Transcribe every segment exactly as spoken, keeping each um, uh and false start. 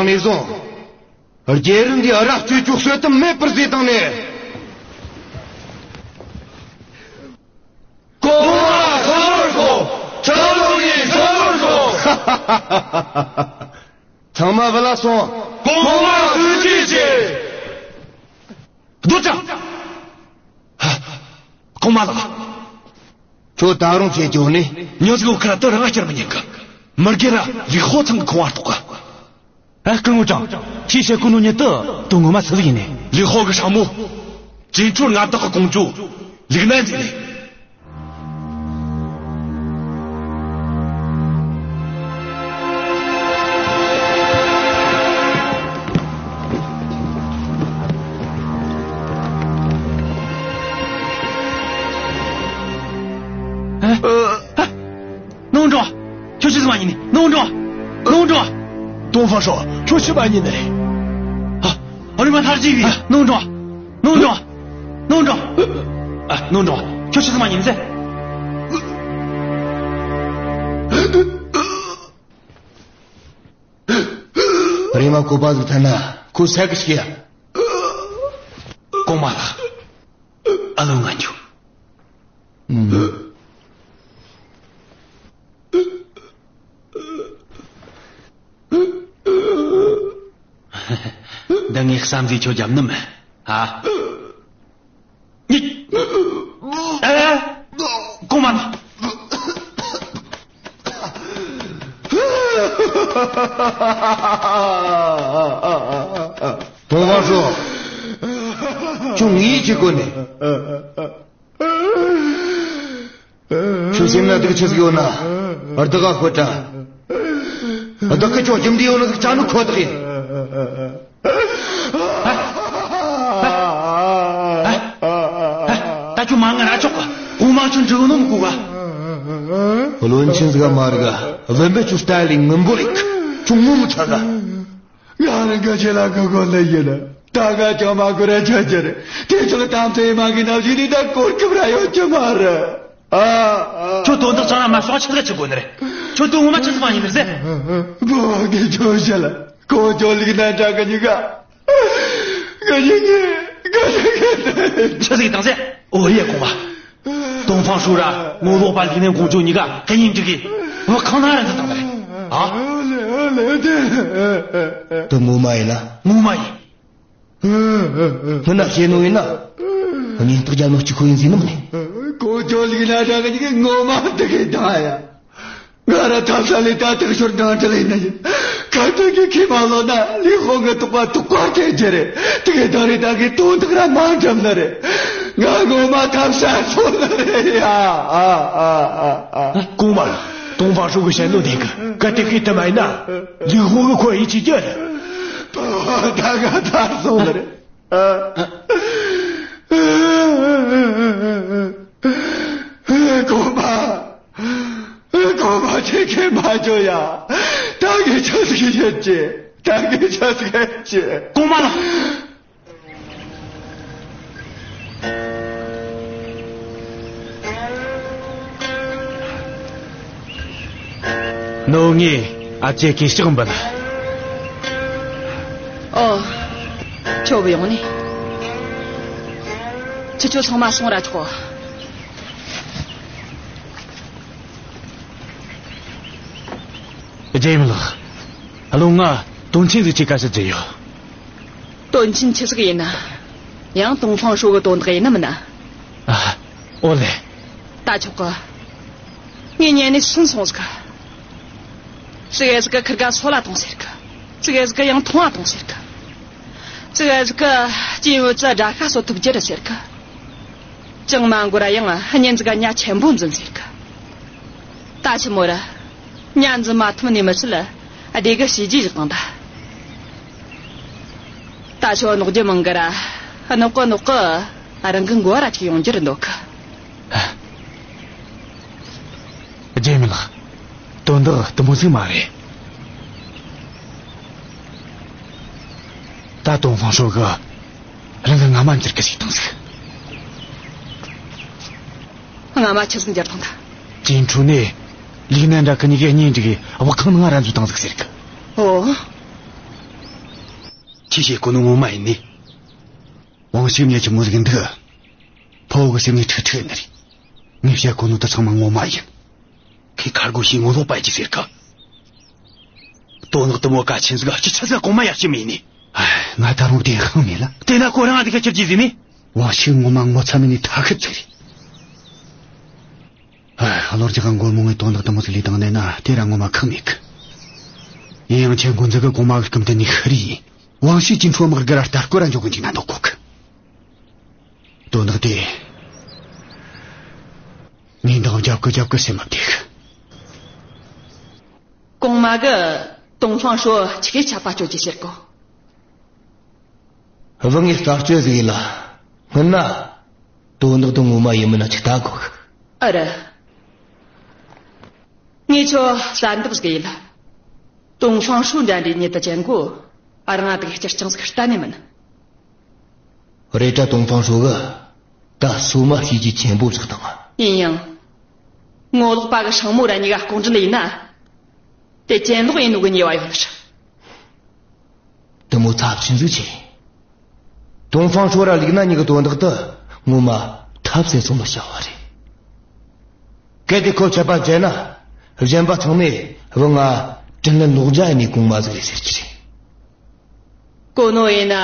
ནས་བཟུང་། རྒྱལ་རིམ་འདིའི་རབ་སྤྱོད་ཀྱི་སྲོལ་དུ་མེད་པར་བཟོས་བཏང་ནས། གོང་མ་ཚང་བར་ཤོག་ཁྲི་ལོ་ནས་ཚང་བར་ཤོག་ཚང་མ་བུད་ལ་སོང་། གོང་མ་ཐུགས་རྗེ་ཆེ། སྡོད་ཅིག་གོང་མ་ལགས། ཁྱོད་ད་རུང་ཆེ་སྐྱོ་ནི། ཉོ་ཟིག་འུ་ཁ་དུ་རང་ང་བསྐྱུར་མི་ཉན་གི། མི་དགེ་ར་ལི་ཧོ་ཚང་གི་ཁང་བར་གཏོགས་གི། ཨ། སྐུ་ངོ་ཀྲང་། ཁྱེད་ཤེས་གོ་ནོ་ཉིད་དུ་དོན་ངོ་མ་སུ་ཟིག་ཡིན་ནི། ལི་ཧོ་གི་ཧྲ་མོ། ཅིན་ཁྲོ་མངའ་བདག་གི་ཀོང་ཇོ། ལིག་ནན་ཟིག་ནི། ཨ། ཨ། ནོར་བུ་ཀྲང་། ཁྱོད་ཆི་ཟིག་མ་ཉན་ནི། ནོར་བུ་ཀྲང་། ནོར་བུ་ཀྲང་། ཏོང་ཧྥང་ཧྲོས། ཁྱོད་ཆི་མ་ཉན་ནི་རེད། ཨ། ཨ་རི་མ་ཐར་ཅི་བི། ནོར་བུ་ཀྲང་། ནོར་བུ་ཀྲང་། ནོར་བུ་ཀྲང་། ཨ། ནོར་བུ་ཀྲང་། ཁྱོད་ཆི་ཟིག་མ་ཉན་ནི་ཟེར། རེམ་མ་བཀོད་པ་ཟིག་ཐོན་ན་ཁོ་ཟ་གི་ཤི་ཡ། གོང་མ་ལགས། ཨ་ལོ་ང་འགྱོ། ཨུམ། འདི་ངས་བསམ་གཟས་ཁྱོད་རྒྱབ་ནི་མིན། ཨ། ཉིད། ཨ། གོང་མ་ལགས། ཏོང་ཧྥང་ཧྲོས། ཁྱོད་ངས་ཅི་གོ་ནི། ཁྱོད་སེམས་ན་སྡུག་ཆི་ཟིག་ཡོད་ན། བདག་ག་ཤོད་དྲ། བདག་གིས་ཁྱོད་རྒྱུ་འབྲས་ཡོད་ནོ་ཟིག་བཅའ་ནོ་ཁོ་ཐག་ཡིན། ད་ཁྱོད་མ་ངར་ར་ཆོག་ག་གོང་མ་ཁྱོད་འདྲི་ནོ་མི་གོ་ག་བློན་ཆེན་ཟིག་མ་རེད་ག་བུད་མེད་ཁྱོད་སྟ་ལིང་ངུ་འབོད་རིག་ཁྱོད་ངུ་མི་ཚ་ག་ང་རང་གི་ཁྱེད་ལ་གོ་གོ་ལེ་ཡིན། ད་ག་ཅང་མ་གོ་ར་ཆ་ཆེར་དེ་ཚོ་ལ་དམ་ཚིག་མ་གི་ན་བཞིན་ནི་ད་གོ་སྐབས་ར་ཡོད་ཀྱི་མ་རེད། ཨ། ཨ། ཁྱོད་དོན་དག་ཅང་ར་མ་སོང་ཆི་ཟིག་ཆི་གོ་ནི་རེད། ཁྱོད་དོན་ངོ་མ་ཆི་ཟིག་མ་ཡིན་ནི་ཟེར། བོ་གི་ཁྱོད་ཤ་ལ་ཁོ་ཁྱོད་ལིག་ན་འདྲ་གི་ཉི་ག་གི་ཉི་གི་གི་ཉི་གི་ཆི་ཟིག་དང་ཟེར། ཨོ་ཡེ་གོང་མ། ཏོང་ཧྥང་ཧྲོས་ར་ངོ་ལོག་པ་ལིག་ནན་ཀོང་ཇོ་གཉིས་ཀ་གད་སྙིགས་འདྲ་གི་བུ་ཁང་ན་ར་འཛུལ་བཏང་ནི་རེད། ཨ། དེ་ངོ་མ་ཡིན་ན། ངོ་མ་ཡིན། སྔོན་ན་བཤད་ནོ་ཡིན་ན། ངན་རྟགས་རྒྱབ་ནོ་གཅིག་ཁོ་ཡིན་ཟེར་ནི་མིན་ནི། ཀོང་ཇོ་ལིག་ན་འདྲ་གི་ཉི་གི་ངོ་མ་འདི་གི་ད་ཡ། ང་ར་ཐབ་ས་ལས་ད་ཐག་ཤོར་ནང་འདྲ་ལས་ན་ཡིན། ཁ་ཐུག་གི་ཁྱིམ་མ་ལོ་ན་ལི་ཧོ་ངི་དོགས་པ་དོགས་པ་སྐྱེ་རྒྱུ་རེད། དེ་གི་ད་རེས་ད་གི་དོན་དག་ར་མ་འགྲུབ་ནི་རེད། ང་ངོ་མ་ཐབ་ས་སོང་ནི་རེད་ཡ། ཨ་ཨ་ཨ་ཨ། གོང་མ་ལགས། ཏོང་ཧྥང་ཧྲོས་གི་བཤད་ནོ་དེ་གི་གལ་ཏེ་ཤེས་ཐུབ་མ་ཡིན་ན། ལི་ཧོ་གི་ཁོ་ཡིད་ཆེས་རྒྱུ་རེད། ད་ག་ད་སོང་ནི་རེད། ཨ། གོང་མ། གོང་མ་ཁྱེད་ཀྱིས་མ་འཇོ་ཡ། ད་ངས་ཆི་ཟིག་ཡེད་རྒྱུ། ད་ངས་ཆི་ཟིག་ཡེད་རྒྱུ། གོང་མ་ལགས། ནོ་ངས་ཨ་ཅེ་གི་ཕྱག་འབུལ། ཨོ། ཁྱོད་བུད་ཡོང་ནི། ཁྱེད་ཆོ་ཚང་མ་སོང་ར་ཆོག་རྒྱལ་ཡུམ་ལགས། བློན་ང་དོན་ཆེན་ཟིག་ཅིག་བཀའ་ཞུ་རྒྱུ་ཡོད། དོན་ཆེན་ཆི་ཟིག་ཡིན་ན། ཡང་ཏོང་ཧྥང་ཧྲོས་གི་དོན་དག་ཡིན་ནམ་ན། ཨ། ཨོ་ལེ། ད་ཆོག་གི། ངས་ཉན་ནས་སུན་སོང་ཟིག་ཙི་གེ་ཟིག་གི་ཁིར་ག་སོད་ལ་ཐོངས་ཟེར་གི། ཙི་གེ་ཟིག་གི་ཡང་ཐོང་ང་ཐོངས་ཟེར་གི། ཙི་གེ་ཟིག་གི་སྐྱེས་བུ་ཙི་དགྲ་ཤ་གསོ་ཐུབ་རྒྱུ་རེད་ཟེར་གི། ཅང་མ་འགོར་ར་ཡང་གཉེན་ཟིག་ག་ཉ་ཆེན་པོ་འཛིན་ཟེར་གི། ད་ཆི་མོ་ར། ཉ་འཛིན་མ་ཐུབ་ནི་མི་ཚད་ལ་སྡེ་གི་བྱས་རྗེས་བཞག་བཏང་ད། ད་ཆོ་ནོག་རྒྱུ་མང་གི་ར། ནོག་གི་ནོག་གི་རང་གི་མགོ་ར་ཅིག་ཡོང་རྒྱུ་རེད་འདོད་གི། རྒྱལ་མི་ལགས། དོན་དག་དུ་མོ་ཟིག་མ་རེད། ད་ཏོང་ཧྥང་ཧྲོས་གི་རང་གི་རྔ་མ་འགྱུར་གི་ཞིག་བཏང་ཟིག་རྔ་མ་ཆི་ཟིག་འགྱུར་བཏང་ད། ཅིན་ཁྲུའུ་ནས་ལིག་ནན་འདྲ་གི་གཉིས་ཀའི་གཉེན་སྒྲིག་གི་བག་ཁང་ནང་ར་འཛུལ་བཏང་ཟིག་ཟེར་གི། ཨོ། ཁྱོས་བཤད་གོ་ནོ་ངོ་མ་ཡིན་ནི། ཝང་ཞིག་མྱི་ཆི་མོ་ཟིག་འདུག་ཕོ་བོ་གི་སེམས་ནས་ཁྲིག་ཁྲིག་ཡིན་ནི་རེད། ངས་བཤད་གོ་ནོ་དེ་ཚང་མ་ངོ་མ་ཡིན། ཁོས་ཁ་རྒོད་ཞིག་ངོ་ལོག་པ་ཡིན་ཟེར་གི། དོན་དག་དེ་མོ་གལ་ཆེན་ཟིག་ཅི་ཆི་ཟིག་གོང་མ་ཡར་ཞུ་མེད་ནི། ང་ད་རུང་བདེན་དཔང་མེད་ལ། དེ་ན་ཁོ་རང་འདི་ག་ཁྱེར་གྱིས་ཟིན་ནི། ཝང་ཞིག་ངོ་མ་ངོ་ཚ་མེད་ནི་ཐ་ཁད་ཟིག་རེད། ཨ། གློ་རྒྱག་ག་མགོ་རྨོངས་ངས་དོན་དག་དེ་མོ་ཟིག་ལས་བཏང་ནས་ན་དེ་ར་ངོ་མ་ཁག་མེད་གི། ཡིན་ཡང་ཁྱེད་འགོ་འཛུགས་གི་གོང་མ་གི་སྐུ་མདུན་ནས་ཤི་རེ་ཡིན། ཝང་ཞིག་གི་འཕྲོ་དམག་གི་ར་ལྟ་སྐོར་ར་འཇོག་གི་འཇུག་ན་འདོད་གོ་གི། དོན་དག་དེ་ངས་འདང་རྒྱབ་གི་རྒྱབ་གི་སེམས་མ་བདེ་གི། གོང་མ་གི་ཏུང་ཧྥང་ཧྲོ་ཆི་གེ་ཆད་པ་གཅོད་རྒྱུ་ཟེར་གོ། བུ་ངས་རྩད་གཅོད་ཟིག་ཡིན་ལ། སྔོན་ན་དོན་དག་དེ་ངོ་མ་ཡིན་མིན་ན་ཅིག་ལྟ་དགོས་གི། ཨ་ར། ངས་ཁྱོ་གསལ་འདེབས་ཟིག་ཡིན་ལ། ཏུང་ཧྥང་ཧྲོ་འདྲ་འདྲའི་མྱི་དེ་ཅན་གོ། ཨ་རང་དེ་གི་སྤྱིར་བཏང་ཟིག་གཏན་ནས་མིན། རེད་དྲ། ཏུང་ཧྥང་ཧྲོ་གི་ད་སོ་མ་བྱས་རྗེས་ཆེན་པོ་ཟིག་བཏང་། ཡིན་ཡང་། ངོ་ལོག་པ་གི་སྲིང་མོ་ར་གཉིས་ཀ་ལྐོག་འདྲེན་ཡིན་ན། དེ་གྱེན་ལོག་ཡིན་ནོ་གི་ཉེས་པ་ཡོད་ནི་རེད། དེ་མོ་ཚབས་ཆེན་ཟིག་ཆེ། ཏུང་ཧྥང་ཧྲོ་ར་ལིག་ནན་གཉིས་གི་དོན་དག་དེ་ངོ་མ་ཐབས་ཟད་སོང་བའི་བྱ་བ་རེད། གལ་ཏེ་ཁོ་ཆད་པ་བཅད་ན། གཞན་པ་ཚང་མས་བུ་ང་དྲིན་ལན་ལོག་འཇལ་ཡེད་ནི་གོང་མ་ཟིག་རེད་ཟེར་གྱི་རེད། གོ་ནོ་ཡིན་ན།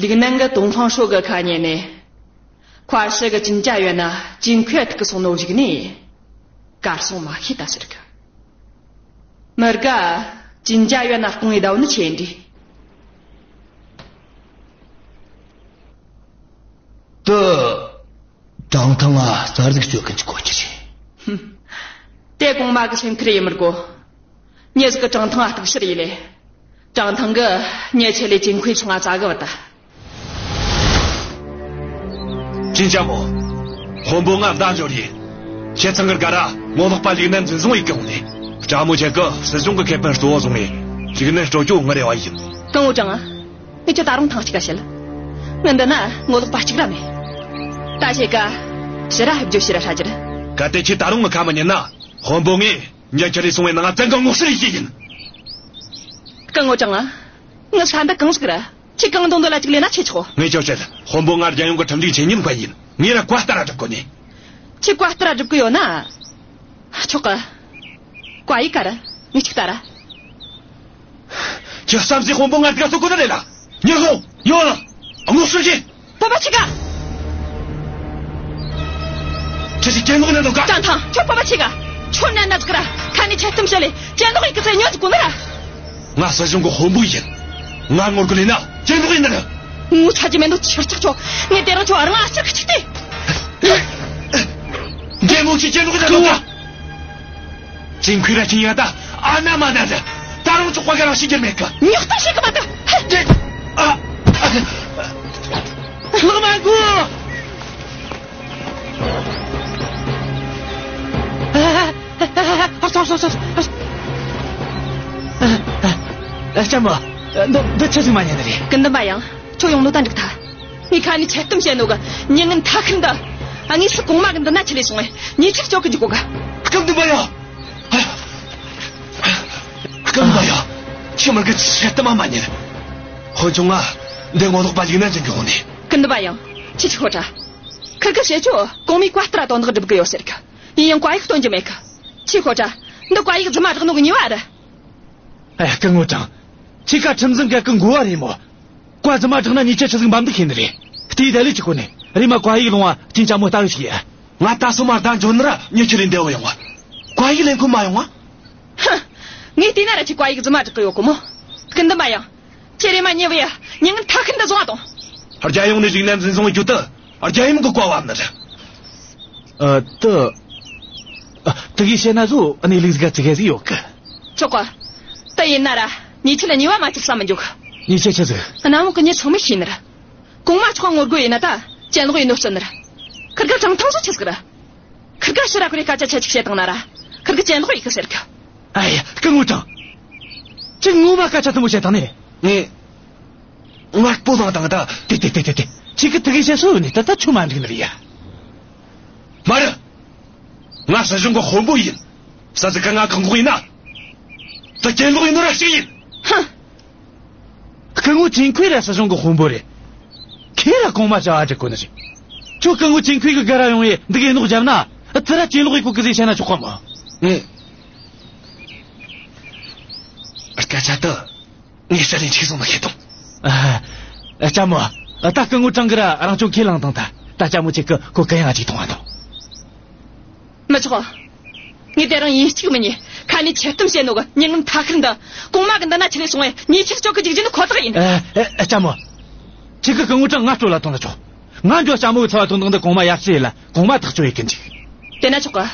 ལིག་ནན་གིས་ཏུང་ཧྥང་ཧྲོ་གི་ཁ་ཉན་ནས། ཁོ་ཨར་ཤི་གི་ཅིན་ཅ་ཡོན་ན་ཅིན་ཁུའེ་ཐུག་གི་སོང་ནོ་གཞུག་ནས། གར་སོང་མ་ཤེས་ད་ཟེར་གི། མི་དགའ། ཅིན་ཅ་ཡོན་ན་སྐུང་ངེ་ཟླ་བོ་ནི་ཆེ་འདྲི། དེ། ཀྲང་ཐང་ང་རྩར་ཟིག་སྤྱོད་གི་འཇུག་གོ་རྒྱུ་རེད། ཧུམ། དེ་གོང་མ་གི་སེམས་ཁུར་ཡིན་མི་དགོ། མྱི་ཟིག་གིས་ཀྲང་ཐང་ང་གཏུག་བཤེར་ཡེ་ལེ། ཀྲང་ཐང་གིས་མྱི་ཆེ་ལེ་ཅིན་ཁུའེ་ཚང་ང་བཙལ་གི་བུད་ད། ཅིན་ཅ་མོ། དཔོན་པོ་ང་མདའ་འཇོར་ཡིན། ཁྱེད་ཚང་གི་སྒར་ར་ངོ་ལོག་པ་ལིག་ནན་འཛིན་བཟུང་ཡེ་གི་འོང་ནས། ཅ་མོ་ཁྱེད་ཀྱིས་སྲིད་གཞུང་གི་ཁེ་ཕན་གཙོ་བོ་བཟུང་ངས་ལིག་ནན་སྤྲོད་རྒྱུ་ངའི་རེ་བ་ཡིན། ཏུང་ཧྥང་ཧྲོ། ངས་ཁྱོད་ད་རུང་ཐེངས་གཅིག་ག་བཤད། ངའི་འདི་ན་ངོ་ལོག་པ་གཅིག་ར་མེད། ད་བྱེད་ཀ། ཕྱིར་ར་ཕེབས་རྒྱུ་ཕྱིར་ར་ཧྲ་རྒྱུ་རེད། གལ་ཏེ་ཁྱོས་ད་རུང་ངའི་ཁ་མི་ཉན་ན། དཔོན་པོ་ངས་མྱི་ཁྱེར་རེ་སོང་བའི་ནང་བཙན་གྱིས་ངོ་ཤེས་ཡེ་ཡིན། སྐུ་ངོ་ཀྲང་ཨ། ངའི་ས་འདི་གང་ཟིག་རེད། ཁྱོས་གང་འདོད་འདོད་ལ་ཅིག་ལས་ན་ཆི་ཆོག་ངས་ཁྱོ་བཤད། དཔོན་པོ་ང་རྒྱལ་ཡོངས་ཀྱི་ཁྲིམས་འཛིན་ཆེ་ཉིན་མཁན་ཡིན། ངས་ར་བཀའ་ལྟར་ར་སྒྲུབ་དགོས་ནི། ཁྱོས་བཀའ་ལྟར་ར་སྒྲུབ་གི་ཡོད་ན། ཆོག་གི། བཀའ་ཡིག་ག་ར། ངས་ཅིག་ལྟ་ར། ཁྱོད་བསམ་སྲིད་དཔོན་པོ་ང་དགའ་སོ་གོ་ནི་རེད་ལ། ཉི་ཧོང་ཡོད་ལ། ངོ་ཤེས་ཀྱི། སྤོབས་པ་ཆེ་ག་ཁྱོད་ཀྱིས་གྱེན་ལོག་ཡེད་ན་འདོད་ག་ཀྲང་ཐང་། ཁྱོད་སྤོབས་པ་ཆེ་ག་ཁྱོད་ནན་ན་ཟིག་ར། ཁ་ནས་འཆལ་གཏམ་བཤད་ལེ། གྱེན་ལོག་ཡེད་གི་ཟེར་ཉོན་ཟིག་གོ་ནི་ར། ང་སྲིད་གཞུང་གི་དཔོན་པོ་ཡིན། ང་ངོ་རྒོལ་ཡེད་ན་གྱེན་ལོག་ཡེད་ནི་རེད། ངོ་ཚ་རྒྱུ་མེད་ནོ་ཆི་ཆག་ཆོག་ངས་དེ་རིང་ཁྱོད་རང་ཨ་ཕྱིར་གི་ཆིག་སྟེ། རྒྱལ་མོ་ཁྱོས་གྱེན་ལོག་ཡེད་ན་འདོད་ག་ཅིན་ཁུའེ་ར་ཁྱེད་གཉིས་ཀ་ད་ཨ་ན་མ་ན་རེད། ད་རུང་ཚོགས་པ་ག་རང་ཤེས་རྒྱུ་མེད་གི། ཉོག་གཏམ་བཤད་གི་མ་ད། ཨ། ལག་མ་དགོས། ཨ། ལྕམ་མོ། འདི་འདི་ཆི་ཟིག་མ་ཉན་ནི་རེད། སྐུ་མདུན་པ་ཡང་ཁྱོད་ཡོང་ནོ་ད་འགྲིག་ཐལ། ངས་ཁ་ནས་འཆལ་གཏམ་བཤད་ནོ་གི་མྱི་ངན་ཐ་ཤལ་འདི། ཨ། ངས་སུ་གོང་མ་གི་འདི་ན་ཁྲིད་ལས་སོང་ངས་ཉེས་ཆད་གཅོད་གི་འཇུག་གོ་གི། སྐུ་མདུན་པ་ཡང་། སྐུ་མདུན་པ་ཡང་། ཁྱོས་མོ་གི་འཆལ་གཏམ་མ་མ་ཉན། དཔོན་ཆུང་ང་འདི་ངོ་ལོག་པ་ལིག་ནན་ཅན་གི་འོང་ནས། སྐུ་མདུན་པ་ཡང་ཁྱོས་ཅིག་ཤོད་དྲ། ཁིར་གིས་བཤད་ཆོག་གོང་མས་བཀའ་ལྟར་དོན་དག་སྒྲུབ་གི་ཡོད་ཟེར་གི། ཡིན་ཡང་བཀའ་ཡིག་སྟོན་རྒྱུ་མེད་གི། ཁྱོས་ཤོད་དྲ། འདི་བཀའ་ཡིག་རྫུན་མ་བསྒྲགས་ནོ་གི་ཉེས་པ་རེད། ཨེ། སྐུ་ངོ་ཀྲང་། ཁྱེད་ཀ་ཁྲིམས་འཛིན་འགལ་གི་འགོ་བ་རེད་མོ། བཀའ་རྫུན་མ་བསྒྲགས་ན་ཉེས་ཆད་ཆི་ཟིག་འབབ་འདུག་ཤེས་ནི་རེད། དེའི་ད་ལས་ཅིག་ཁོ་ནས་རེམ་མ་བཀའ་ཡིག་ལོང་བ་ཅིན་ཅ་མོ་ལྟ་གི་ཞིག་ཡ། ང་ད་སོ་མ་ད་འཇོན་ནི་ར་མྱི་ཁྱེར་རེ་འདེད་བོ་ཡོང་བ། བཀའ་ཡིག་ལེན་ཁོ་མ་ཡོང་བ། ཧ། ངས་བལྟས་ན་ར་ཁྱོས་བཀའ་ཡིག་རྫུན་མ་བསྒྲགས་གི་ཡོད་གོ་མོ། སྐུ་མདུན་པ་ཡང་། ཁྱོས་རེམ་མ་ཉེས་པ་ཡ། མྱི་ངན་ཐ་ཤལ་འདི་བཟུང་བ་དང་། རྒྱལ་ཡོངས་ནས་ལིག་ནན་འཛིན་བཟུང་བའི་རྒྱུ་དེ། རྒྱལ་ཡུམ་གི་བཀའ་བབས་ནི་རེད། ཨ། དེ། ཨ། དེ་གི་བཤད་ན་བཟོ་གནས་ལུགས་ཟིག་ག་ཙི་གེ་ཟིག་ཡོད་གི། ཆོག་གི། དེ་ཡིན་ན་ར་ཉེས་ཆད་ལ་ཉེས་པ་མ་བཅུག་ས་མི་འཇུག་ཉེས་ཆད་ཆི་ཟིག་གནམ་འོག་གི་མྱི་ཚང་མས་ཤེས་ནི་རེད། གོང་མ་མཆོག་ངོ་རྒོལ་ཡེད་ན་ད་གྱེན་ལོག་ཡེད་ནོ་བརྩི་ནི་རེད། ཁིར་ག་ཀྲང་ཐང་བཟོ་ཆི་ཟིག་རེད། ཁིར་ག་ཕྱིར་ར་ཁོ་རའི་སྐད་ཆ་ཆ་ཅིག་བཤད་བཏང་ན་ར། ཁིར་གིས་གྱེན་ལོག་ཡེད་གི་ཟེར་གི། ཨ་ཡ། སྐུ་ངོ་ཀྲང་། ཁྱོས་ངོ་མ་སྐད་ཆ་དེ་མོ་བཤད་བཏང་ནི། ངས། ང་སྤོ་ལངས་བཏང་ད། དེ་དེ་དེ་དེ་དེ། ཁྱེད་ཀྱིས་དེ་གི་བཤད་སྲོལ་ཡོད་ནི་ད་ད་ཁྱོད་མ་འགྲིག་ནི་རེད་ཡ། མ་རེད། ང་སྲིད་གཞུང་གི་དཔོན་པོ་ཡིན། ས་ཟིག་ག་ང་བཀག་འགོག་ཡེད་ན། ད་གྱེན་ལོག་ཡེད་ནོ་ར་ཞིག་ཡིན། ཧ། སྐུ་ངོ་ཅིན་ཁུའེ་ར་སྲིད་གཞུང་གི་དཔོན་པོ་རེད། ཁྱེད་ར་གོང་མ་བྱ་བ་སྒྲུབ་དགོས་ནི་རེད། ཁྱོད་སྐུ་ངོ་ཅིན་ཁུའེ་གི་སྒར་ར་ཡོང་ཡེ་འདི་གི་ནོག་རྒྱབ་ན། ཨ་ཙི་ར་ཅིན་ལོག་ཡེ་གོ་གི་ཟེ་བཤད་ན་ཆོག་ག་མོ། ངས། སྐད་ཆ་དེ་ངས་ཟེར་རིན་ཆིག་སོང་ན་ཤེས་དང་། ཨ། ལྕམ་མོ། ད་སྐུ་ངོ་ཀྲང་གིས་ར་རང་སྐྱོན་ཁས་བླངས་དང་། ད་ད་ལྕམ་མོ་ཁྱེད་ཀྱིས་ཁོ་གུ་ཡངས་ཅིག་གཏོང་བ་དང་། མི་ཆོག་ངས་དེ་རིང་ཡིན་གཅིག་མིན་གཉིས་ཁ་ནས་ཆེ་གཏམ་བཤད་ནོ་གི་མྱི་ངན་ཐ་ཤལ་འདི། གོང་མ་གི་མདུན་ན་ཁྲིད་ལས་སོང་བས་ཉེས་ཆད་གཅོད་གི་འཇུག་རྒྱུ་ནི་ཁོ་ཐག་ཡིན། ཨ། ཨ། ལྕམ་མོ། ཁྱེད་ཀྱིས་སྐུ་ངོ་ཀྲང་ང་སྤྲོད་ལ་ཐོངས་ན་ཆོག་ང་འགྱོ་ལྕམ་མོ་གི་ཚབ་བ་དོན་དག་འདི་གོང་མ་ཡར་ཞུ་ཡེ་ལ་གོང་མ་ཐག་གཅོད་ཡེ་གི་འཇུག་དེ་ན་ཆོག་གི་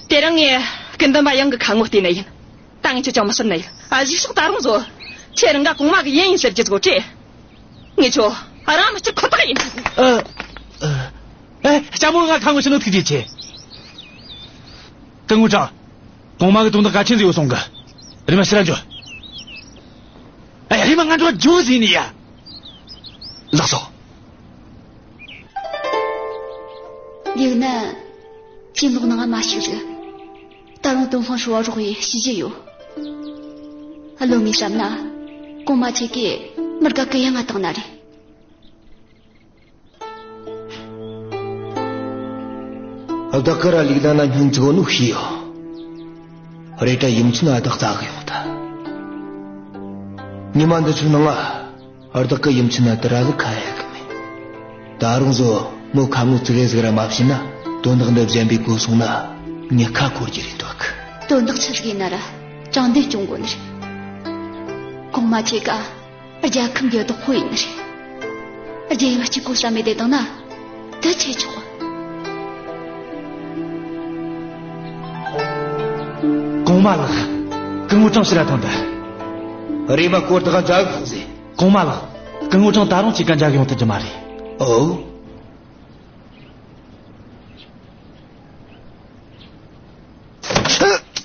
དེ་རིང་ངས་སྐུ་མདུན་པ་ཡང་གི་ཁ་ངོ་བལྟས་ནི་ཡིན། ད་ངས་ཁྱོད་ཅང་མི་ཟེར་ནི་ཡིན། ཨ། གཞུག་ཕྱོགས་ད་རུང་བཟོ། ཁྱེད་རང་ག་གོང་མ་གི་ཡན་ཡིན་ཟེར་རྒྱུ་ཟིག་གོ་ཁྲེ། ངས་ཁྱོད་རང་མི་སྐྱུར་ཁོ་ཐག་ཡིན། ཨ། ཨ། ཨེ། ལྕམ་མོ་ང་ཁ་ངོ་ཤེས་ནོ་ཐུགས་རྗེ་ཆེ། སྐུ་ངོ་ཀྲང་། གོང་མ་གི་དོན་དག་གལ་ཆེན་ཟིག་ཡོད་སོང་གི་རེམ་མ་ཕྱིར་ར་འགྱོ། ཨེ། རེམ་མ་ང་འགྱོ་འགྱོ་ཟེར་ནི་ཡ། ལགས་སོ། ལིའུ་ནན། ཅིན་ལོག་ནང་ང་མ་ཞིག་རེད། ད་རུང་ཏོང་ཧྥང་ཧྲོ་བ་རོགས་ཡེ་ཞུ་རྒྱུ་ཡོད། བློན་ངས་བསམ་ན། གོང་མ་ཁྱེད་ཀྱིས་མི་དགའ་གི་ཡང་ང་བཏང་ནི་རེད། བདག་གིས་ར་ལིའུ་ནན་ན་སྙིང་བརྩེ་གོ་ནོ་ཤེས་ཡོད། རེད་དྲ་ཡུམ་ཆེན་ན་བདག་བཙལ་གི་ཡོང་ཐལ། ཉི་མ་འདི་ཚོའི་ནང་ང་བདག་གིས་ཡུམ་ཆེན་ན་དེ་ར་ལུ་ཁ་གཡར་གི་མེད། ད་རུང་བཟོ་མོ་ཁ་ངོ་ཙི་གེ་ཟིག་ར་མ་བྱིན་ན། དོན་དག་འདི་གཞན་པའི་གོ་སོང་ན་ངས་ཁ་འཁོར་རྒྱུ་རེད་འདོད་གི་དོན་དག་ཆི་ཟིག་ཡིན་ན་ར་དྲང་བདེན་སྐྱོང་དགོས་ནི་རེད། གོང་མ་ཁྱེད་ཀ་རྒྱལ་ཁམས་འདིའི་བདག་པོ་ཡིན་ནི་རེད། རྒྱལ་ཡུམ་གཅིག་པོ་བསམ་མེད་དེ་བཏང་ན་དེ་ཆེ་ཆོག་གོང་མ་ལགས། སྐུ་ངོ་ཀྲང་ཕྱིར་ར་ཐོན་ཐལ། རེམ་མ་སྐོར་དག་མཛད་གོང་ཟེ། གོང་མ་ལགས། སྐུ་ངོ་ཀྲང་ད་རུང་ཁྱེད་ཀ་མཇལ་གི་ཡོང་ཐུབ་རྒྱུ་མ་རེད། ཨོ།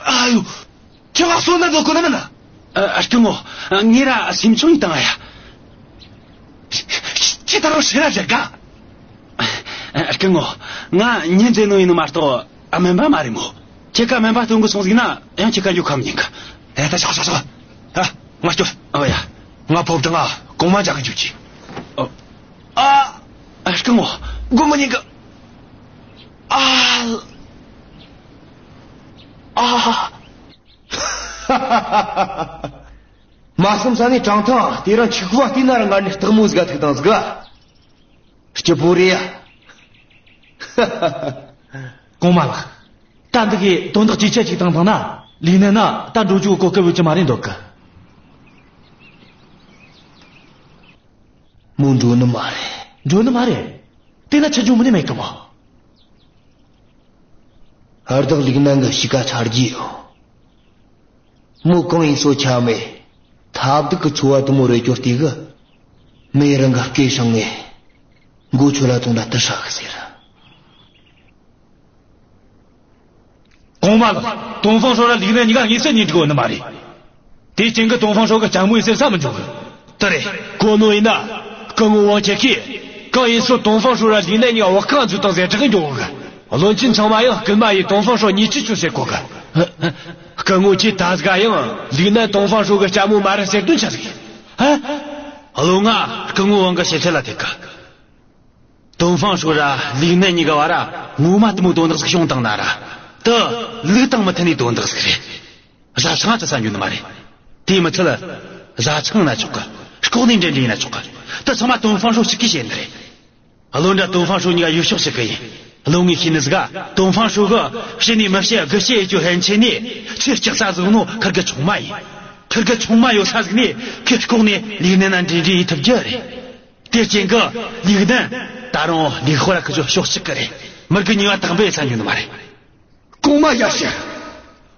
ཨ་ཡོ། ཁྱེད་ང་གསོད་ན་འདོད་གོ་ནི་མིན་ན། ཨ། སྐུ་ངོ། ངས་ར་སེམས་ཆུང་ཡེ་བཏང་ཡ། ཁྱེད་ད་རུང་ཕྱིར་ར་བཞག་ག་ཨ། སྐུ་ངོ། ང་མྱི་མཛེས་ནོ་ཡིན་ནི་མ་གཏོགས་ཨ་སྨན་པ་མ་རེད་མོ། ཁྱེད་ཀ་སྨན་པ་སྟོན་གི་སོང་ཟིག་ན་ཡང་ཁྱེད་ཀ་འགྱོ་ཁོམ་ཉན་གི་ཨེ། ད་ཤོག་ཤོག་ཤོག་ད་ང་སྐྱོད། ཨོ་ཡ། ང་ཕོབ་དང་ང་གོང་མ་མཇལ་གི་འགྱོ་རྒྱུ། ཨོ། ཨ། ཨ། སྐུ་ངོ། སྒོམ་མི་ཉན་གི་ཨ། ཨ། མ་བསམ་ས་ནས་ཀྲང་ཐང་དེ་རིང་ཆིག་པ་བལྟས་ན་ར་ངར་ནས་སྟག་མོ་ཟིག་ག་ཐུག་དང་ཟིག་ག་སྐྱིད་པོ་རེད་ཡ། གོང་མ་ལགས། ད་འདི་གི་དོན་དག་ཇེ་ཆེ་ཅིག་བཏང་བཏང་ན། ལིའུ་ནན་ན་ད་འགྲོ་རྒྱུ་གོ་སྐབས་ཡོད་རྒྱུ་མ་རེད་འདོད་གི་མོ་འགྲོ་ནི་མ་རེད། འགྲོ་ནི་མ་རེད། དེ་ན་ཆི་འགྱོ་མིན་ནི་མེད་གི་མོ། ཨར་བདག་ལིའུ་ནན་གི་གཤིས་ཀ་ཆ་རྒྱུས་ཡོད། མོ་གང་ཡིན་སོ་ཆ་མེད། ཐབས་སྡུག་གི་འཚོ་བ་དུ་མོ་རེ་སྐྱོར་དུས་གི་མོས་རང་གི་སྐེ་བཤང་ངེ་མགོ་ཆུ་ལ་བཙོངས་ན་དུ་ཧྲ་གི་ཟེར། གོང་མ་ལགས། ཏོང་ཧྥང་ཧྲོ་ར་ལིའུ་ནན་གཉིས་ཀ་དངོས་སུ་གཉེན་སྒྲིག་ཡོད་ནི་མ་རེད། དེ་རྐྱེན་གི་ཏོང་ཧྥང་ཧྲོ་གི་ལྕམ་མོ་ཡེ་ཟེར་ས་མི་འཇོག་གི་དེ་རེད། གོ་ནོ་ཡིན་ན། སྐུ་ངོ་ཝང་ཁྱེད་ཀྱིས། གང་ཡིན་སོ་ཏོང་ཧྥང་ཧྲོ་ར་ལིའུ་ནན་གཉིས་ཀ་བ་གང་འཛུལ་དང་ཟེར་དྲག་གི་འཇོག་གི་བློན་ཆེན་ཚང་མ་ཡང་སྐུལ་མ་ཡིས་ཏོང་ཧྥང་ཧྲོ་ཉེས་ཆད་གཅོད་ཟེར་གོ་གི་སྐུ་ངོ་ཁྱེད་ད་ཟིག་ག་ཡང་ལིའུ་ནན་ཏོང་ཧྥང་ཧྲོ་གི་ལྕམ་མོ་མ་རེད་ཟེར་དོན་ཆི་ཟིག་ཡིན། ཧ། བློན་ང་སྐུ་ངོ་ཝང་གི་ཞིབ་ཕྲ་ལ་ཐེབས་གི་ཏོང་ཧྥང་ཧྲོ་ར་ལིའུ་ནན་གཉིས་ཀ་བར་ར་ངོ་མ་དུ་མོ་དོན་དག་ཟིག་བྱུང་བཏང་ན་ར། དུ་ལུགས་དང་མི་མཐུན་ནི་དོན་དག་ཟིག་རེད། བཟའ་ཚང་ང་ཚ་ས་འཇུ་ནི་མ་རེད། དེ་མི་ཚད་བཟའ་ཚང་ན་ཆོག་གི་ལྐོག་ནས་འབྲེལ་འདྲིས་ཡིན་ན་ཆོག་གི་དུ་ཚང་མ་ཏོང་ཧྥང་ཧྲོ་གཅིག་གིས་བྱེད་ནི་རེད། བློན་ར་ཏོང་ཧྥང་ཧྲོ་གཉིས་ཀ་ཡུལ་ཕྱོགས་གཅིག་གི་ཡིན། བློན་ངས་ཤེས་ནི་ཟིག་ག་ཏོང་ཧྥང་ཧྲོ་གི་ཕྱི་ནས་མི་བཤད་དགུ་བཤད་ཡེ་རྒྱུ་ཧན་ཆེ་ནས་ཁྱེད་སྐྱག་ས་ཟིག་ནོ་ཁིར་གི་ཆུང་མ་ཡིན། ཁིར་གི་ཆུང་མ་ཡོད་ས་ཟིག་ནས་ཁྱེད་ལྐོག་ནས་ལིའུ་ནན་ན་འབྲེལ་འདྲིས་ཡེ་ཐུབ་རྒྱུ་རེད། དེ་རྐྱེན་གི་ལིའུ་ནན་ད་རུང་ལིའུ་ཧོ་ར་ཁི་ཆོ་ཕྱོགས་གཅིག་གི་རེད། མི་རྒན་གཉིས་ཀ་དག་འབུད་ས་འཇུ་ནི་མ་རེད། གོང་མ་ཡར་ཞུ།